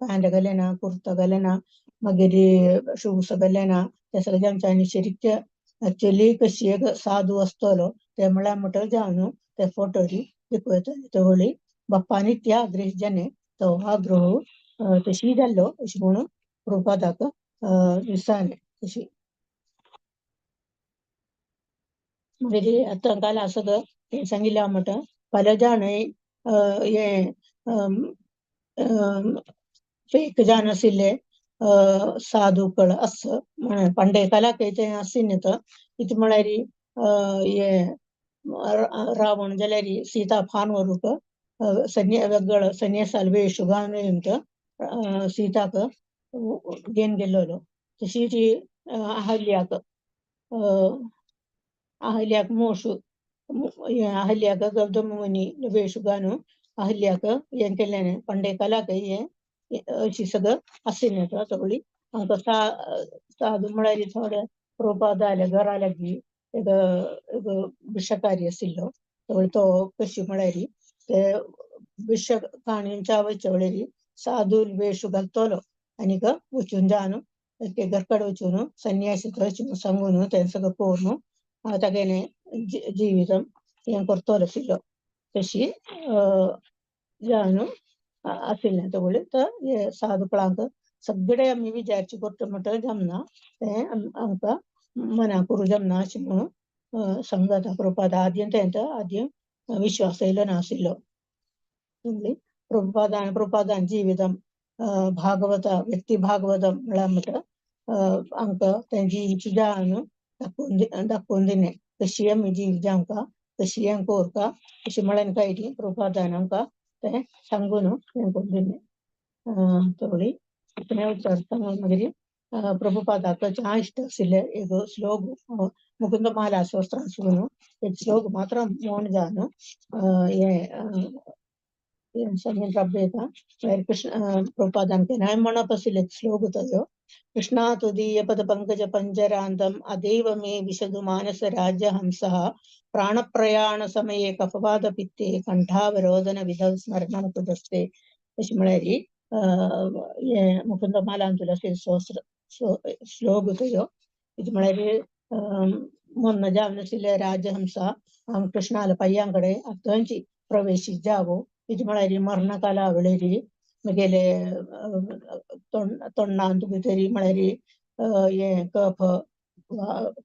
पॅन्ट घालेना कुर्ता घालेना मागीर शूज घालेना ते सगळे आमच्यानी शरीक एक्चुअली कशी एक साधू आसतलो ते म्हळ्यार म्हणटा जावन ते फोटोरी दिकू तवळी बाप्पान त्या आग्रह जालें तो आग्रोह तशी जाल्लो अशें म्हणून प्रभुपादाक दिसालें तशी. मागीर आतां काल सगळं तें सांगिल्लें म्हणटा फाल्यां जाण हें फेक जावन आशिल्ले साधूकळ आसा पंडे कालाक तें आशिल्लें तो इतलें म्हळ्यार हें रावण जाल्यार सीता फान व्हरूंक वेगळो संन्यासाल वेश घालून येवन तो सीताक घेवन गेल्लो. तशी ती अहल्याक अहल्याक मोशु अहल्याक गौतम मुनी वेश घालून अहल्याक हें केल्लें पंडे कालाक हें अशी सगळं आशिल्लें तो सगळी आमकां साधू म्हळ्यार थोडे प्रभुपादाल्या घरा लागीं एक एक भिक्षाकारी आशिल्लो. तवळ तो कशी म्हळ्यार ते भिक्षा काणयेच्या वयच्या वेळेर साधू वेश घालतलो आनीक वचून जावन घरकडे वचून संन्यासी अशें सांगून तें सगळें करून तागेलें जिवितम हें करतलो आशिल्लो. तशी जावन आशिल्लें तवळ तर हे साधूपणाक सगळे आमी विचारचे करता म्हणटा जमना तें आमकां मना करूं जमना अशें म्हणून सांगता प्रभुपाद. आद्यम तेंचो आद्यम विश्वास येयलो नाशिल्लो. प्रभुपादान प्रभुपादान जिवितम भागवत व्यक्ती भागवतम म्हळ्यार म्हणटा आमकां तेंची जावन दाखोवन दाखोवन दिलें कशी आमी जीव जावंका, कशी आमकां कोरका अशें म्हळ्यार कांय प्रभुपादान आमकां तें सांगून हें करून दिलें. थोडी इतलें उच्चारता. मागीर प्रभुपादाक ज्या इश्ट आशिल्ले एक श्लोक मुकुंद माला स्तोत्रांसून एक श्लोक मात्र मोन जावन हें सांगून राबयता. मागीर कृष्ण प्रभुपादान केन्नाय म्हणप आशिल्ले श्लोक तो, कृष्णा तुदीय पद पंकज पंजरांतम अदेव मे विशदु मानस राजहंसः प्राणप्रयाण समये कफवाद पित्ते कंठावरोधन विधौ स्मरणं कुदस्ते. अशें म्हळ्यार हें मुकुंद मालांतुलो स्तोत्र श्लोक तो. ഇത് म्हळ्यार ಮೊನ್ನ जावन आशिल्ले राजहंसा कृष्णाल्या पांयां कडेन आतांची प्रवेशीत जावो. ಇದು म्हळ्यार मरणकाला वेळेर मगेले तोंडांत भितर म्हळ्यार हें कफ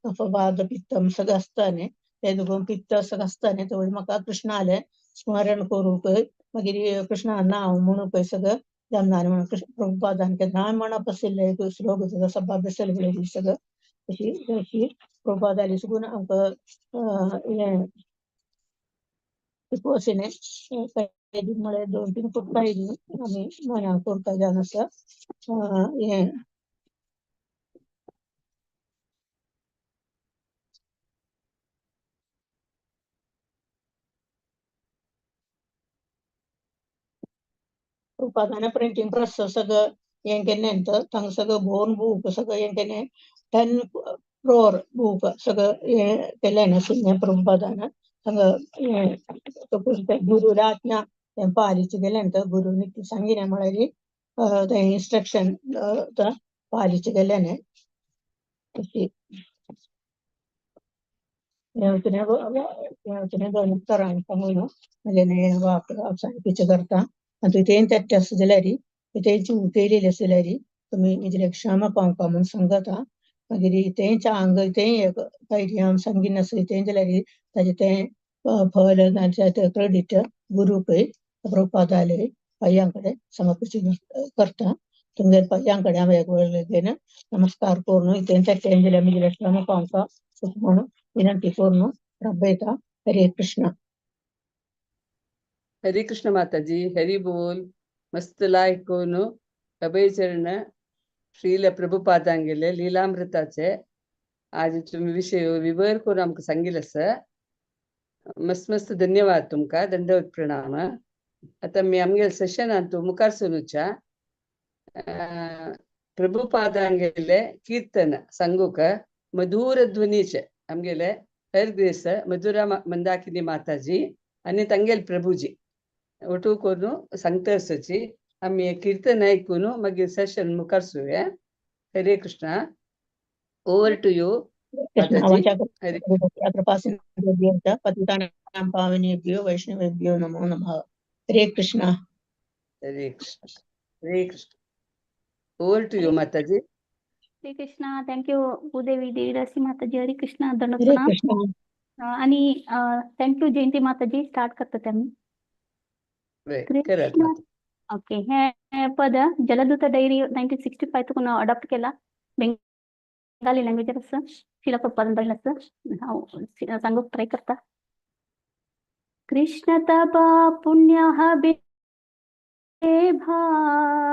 कफवाद पित्तम सगळें आसता न्ही, तें देखून पित्त सगळें आसता न्ही, तेवढें म्हाका कृष्णालें स्मरण करूंक मागीर कृष्णा नांव म्हणूंक सगळें जमना म्हणून कृष्ण प्रभुपादान केन्नाय म्हणप आशिल्लें एक श्लोक सभा बेसल सगळं. अशी अशी प्रभुपादाली सुगून आमकां हें शिकवशिलें. म्हळ्यार 2-3 करता आमी मनाक करता जावन आसा हें. प्रभुपादान प्रिंटींग प्रेस सगळं हें केल्लें तांकां सगळं बोन बूक सगळं हें केलें, 10 क्रोर बूक सगळं हें केलें आशिल्लें प्रभुपादान. हांगा हें गुरुराज्ञा तें पालिच गेलें, तर गुरुनी सांगिलें म्हळ्यार तें इन्स्ट्रक्शन पालिच गेलें न्ही. दोन तरांनी सांगून म्हजें वाक अवसानिपीचें करता. आनी तुवें तेट्टें आसा जाल्यार तें चूक केलेली आसा जाल्यार तुमी म्हजें क्षमा पावपा म्हूण सांगता. मागीर तेंच आंग तें कांय हांव सांगिनासलें तें जाल्यार ताजें तें फल नाजाल्यार क्रेडीट गुरूकय प्रभुपादाले पांयां कडेन समर्पित करता. तुमगे पांयां कडेन हांव वेगवेगळे नमस्कार करून तें तें जाल्यार म्हजें क्षमा पावपा म्हणून विनंती करून रब्बयता. हरे कृष्ण. हरे कृष्ण माताजी, हरी बोल. मस्त लायक करून अभयचरण श्रील प्रभुपादांगेले लीलामृताचे आज तुम्ही विषय विवर करून आमकां सांगिल्लें आसा. मस्त मस्त धन्यवाद तुमकां, दंडवत प्रणाम. आतां आमी आमगेले सेशनांत मुखार सरुच्या प्रभुपादांगेले कीರ್ತन सांगूक मधुर ध्वनीचे आमगेले हर ग्रेस मधुरा मंदाकिनी माताजी आनी तांगेले प्रभुजी ಒಟ್ಟು करून सांगता आसची. आमी कीर्तन आयकून मागीर सेशन मुखार सुरुया. Hare Krishna. Over to you Mataji. Hare पतितानां पावनेभ्यो वैष्णवेभ्यो नमो नमः. Hare Krishna. Hare Krishna. Hare Krishna. Over to you Mataji. Hare Krishna. Thank you Bhudevi Devidasi Mataji. Hare Krishna. दंडवत हरे प्रणाम. कृष्ण. आणि thank you जयंती माताजी. स्टार्ट करता आमी. करात. कृष्ण. ओके, हे पद जलदूत डायरी 1965 तुकून अडॉप्ट केला, बेंगाली लँग्वेज आसा. शिला प्रभुपादान बरयलें आसा. हांव सांगूंक ट्राय करता. कृष्ण तबा पुण्य हबे भाई,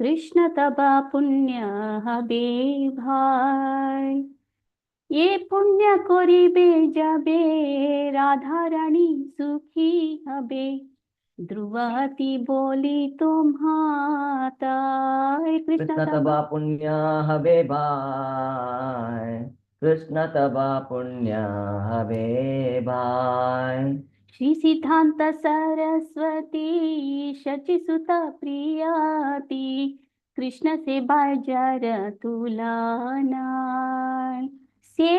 कृष्ण तबा पुण्य हबे भाई, ये पुण्य করিবে যাবে রাধা রানী সুখী হবে, ধ্রুবতি বলি তোমাতায়. কৃষ্ণ कृष्ण তবা तबा पुण्य हबे भाई, कृष्ण तबा पुण्य हबे भाई, श्री सिद्धांत सरस्वती शचिसुत प्रियाती, कृष्ण से बाजार तुला नाय, से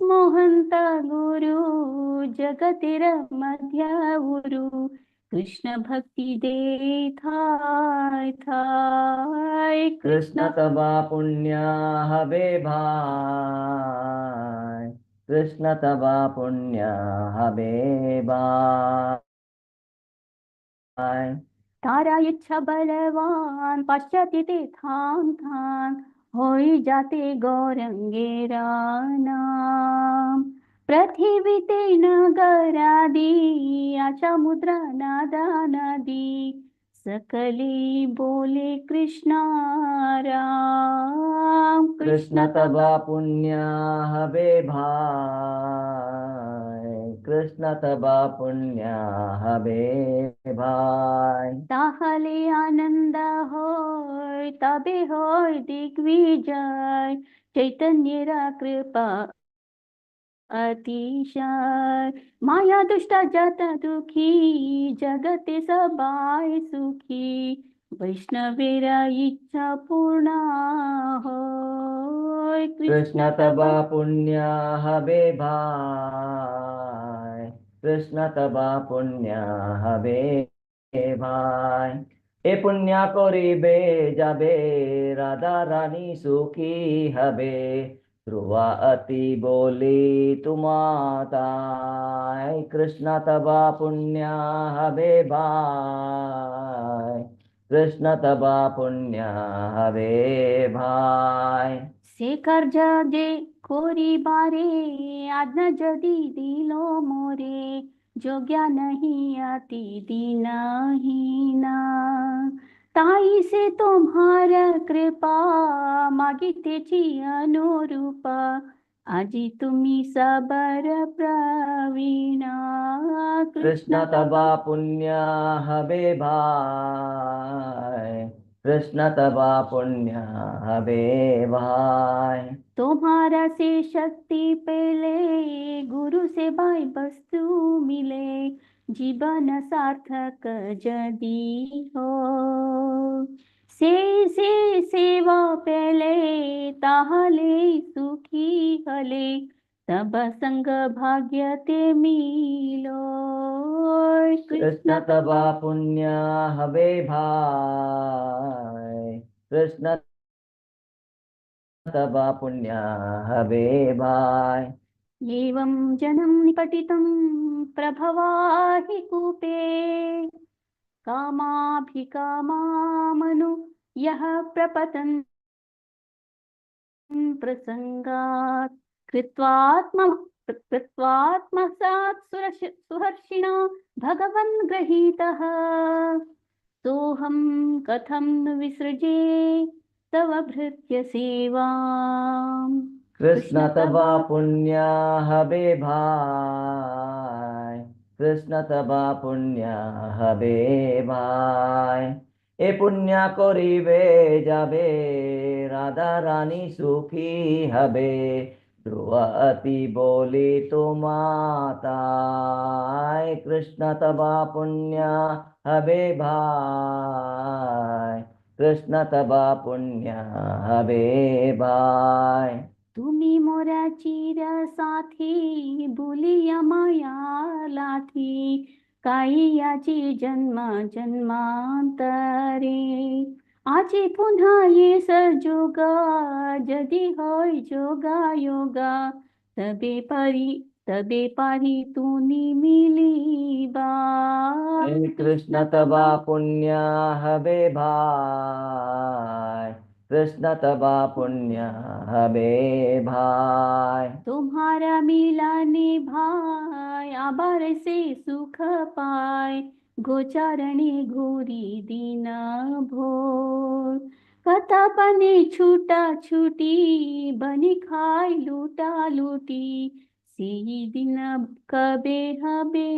मोहंत गुरु जगतिर मध्य उरु, कृष्ण भक्ति दे थाय थाय. कृष्ण कृष्ण तबा पुण्य हबे भाई, कृष्ण तबा पुण्य हबे भाई, तारा इच्छा बलवान पाश्चात्य ते थान थान, হই যাতে গৌরঙ্গের নাম। পৃথিবীতে নগরাদি আশা মুদ্রা নাদা নদী, सकले बोले कृष्ण राम। কৃষ্ণ कृष्ण তবা तब পুণ্যা হবে ভাই, কৃষ্ণ তবা পুণ্যা হবে ভাই। তাহলে আনন্দ হয়, তবে হয় দিগ্বিজয়, চৈতন্যের কৃপা अतिशय। माया दुष्ट जत दुखी, जगते सबाय सुखी, वैष्णवेर इच्छा पूर्ण होय। কৃষ্ণ कृष्ण তবা तब পুণ্যা হবে ভাই, কৃষ্ণ তবা পুণ্যা হবে ভাই। এ পুণ্যা করিবে যাবে, রাধা রানী সুখী হবে, ধ্রুবা অতি বলি তোমাতাই। কৃষ্ণ তবা পুণ্যা হবে ভাই, কৃষ্ণ তবা পুণ্যা হবে ভাই। সে কার্য যে করিবারে আজ্ঞা যদি দিল মোরে, যোগ্য नहीं अति दीनहीना, তাই সে তোমার কৃপা মাগিতেছি অনুরূপা, আজি তুমি সবর প্রবীণা। কৃষ্ণ কৃষ্ণ তবা তব পুণ্যা হবে ভাই, কৃষ্ণ তবা পুণ্যা হবে ভাই। तुम्हारा से शक्ति पेले, गुरु से बाई वस्तु मिले, जीवन सार्थक जदि हो। से से सेवा पेले, ताहले सुखी हले, तब संग भाग्य ते मिलो। কৃষ্ণ कृष्ण তবা तब পুণ্যা হবে ভাই, কৃষ্ণ তবা পুণ্যা হবে ভাই। एवं जनं निपतितं प्रभवाहि कूपे, कामाभिकामामनु यः प्रपतन् प्रसङ्गात्, कृत्वात्मसात् सुहर्षिणा भगवन् गृहीतः, सोऽहं कथं नु विसृजे तव भृत्य सेवाम्। কৃষ্ণ कृष्ण তবা तव পুণ্যা হবে ভাই, কৃষ্ণ তবা পুণ্যা হবে ভাই। এ পুণ্যা করিবে যাবে, রাধা রানী সুখী হবে, ধ্রুব অতি বলি তোমাতাই। কৃষ্ণ তবা পুণ্যা হবে ভাই, কৃষ্ণ তবা পুণ্যা হবে ভাই। তুমি মোরা চির সাথী, বুলিয়া মায়া লাথি, কাইয়াছি জন্ম জন্মান্তরে, আজি পুনঃ এ সযোগা, যদি হয় যোগা যোগা, তবে পারি তবে পারি তুমি মিলিবা। হরে কৃষ্ণ কৃষ্ণ তবা তবা পুণ্যা হবে ভাই, কৃষ্ণ তবা পুণ্যা হবে ভাই। तुम्हारा मिलने भाई, आबार से सुख पाए, गोचारणे घूरी दीन भोर, कथा बने छूटा छूटी, बनी खाई लूटा लूटी, সেই দিন কবে হবে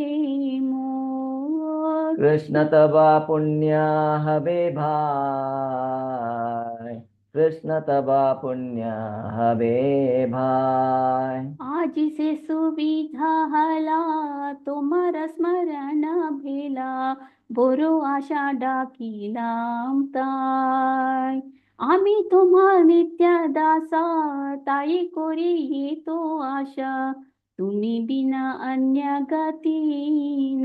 মোর। কৃষ্ণ তবা পুণ্যা হবে ভাই, কৃষ্ণ তবা পুণ্যা হবে ভাই। আজ সে সুবিধা হলা, তোমার স্মরণ ভেলা, বড় আশা ডাকিলাম তাই, আমি তোমার নিত্য দাসা, তাই করি তো আশা, তুমি বিনা অন্য গতি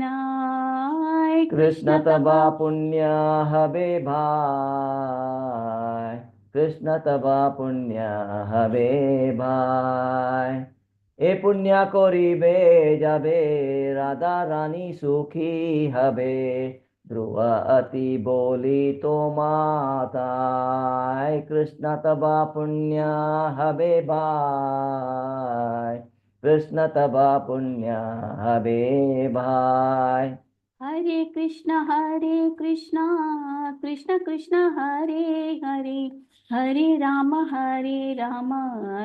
নাই। কৃষ্ণ কৃষ্ণ তবা তবা পুণ্যা হবে ভাই, কৃষ্ণ তবা পুণ্যা হবে ভাই। এ পুণ্যা করিবে যাবে, রাধা রানী সুখী হবে, ध्रुव अति बोली तो माताय, कृष्ण तबा पुण्य हबे भाय, कृष्ण तबा पुण्य हबे भाय। हरे कृष्ण कृष्ण कृष्ण हरे हरे, हरे राम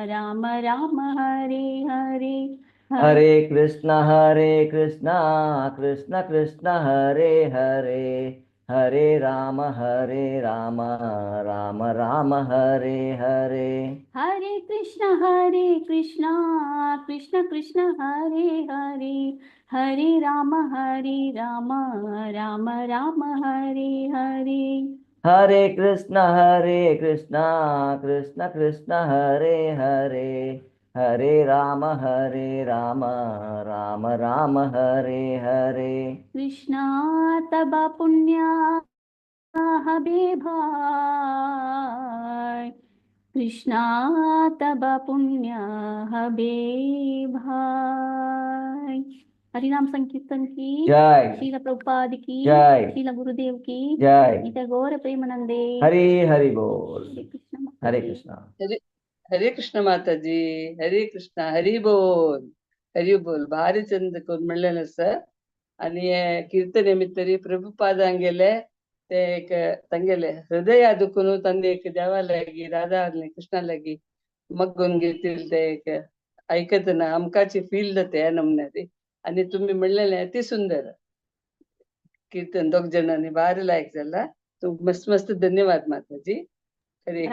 राम राम हरे हरे। हरे कृष्ण कृष्ण कृष्ण हरे हरे, हरे राम राम राम हरे हरे। हरे कृष्ण कृष्ण कृष्ण हरे हरे, हरे राम राम राम हरे हरे। हरे कृष्ण कृष्ण कृष्ण हरे हरे, हरे राम राम राम हरे हरे। कृष्णा तब पुण्य हबे भाय, कृष्णा तब पुण्य हबे भाय। हरिनाम संकीर्तन की जय। श्रील प्रभुपाद की जय। श्रील गुरुदेव की जय। नित्य गौर प्रेमानंदे। हरि हरि बोल। हरे कृष्ण। हरे कृष्ण। हरे कृष्ण माताजी, हरे कृष्ण, हरी बोल, हरी बोल. भारी चंद करून म्हणलेलं सर. आणि हे कीर्तन निमित्तरी प्रभुपादांगेले ते एक तांगेले हृदय दुखून तांणी एक देवा लागी राधा आनी कृष्णा लागी मग्गून घेतील ते एक ऐकतना आमकाची फील जाता ह्या नमुन्यारी. आणि तुम्ही म्हणलेले अति सुंदर कीर्तन, दोग जणांनी भारी लायक जाला. मस्त मस्त. धन्यवाद माताजी. हरे.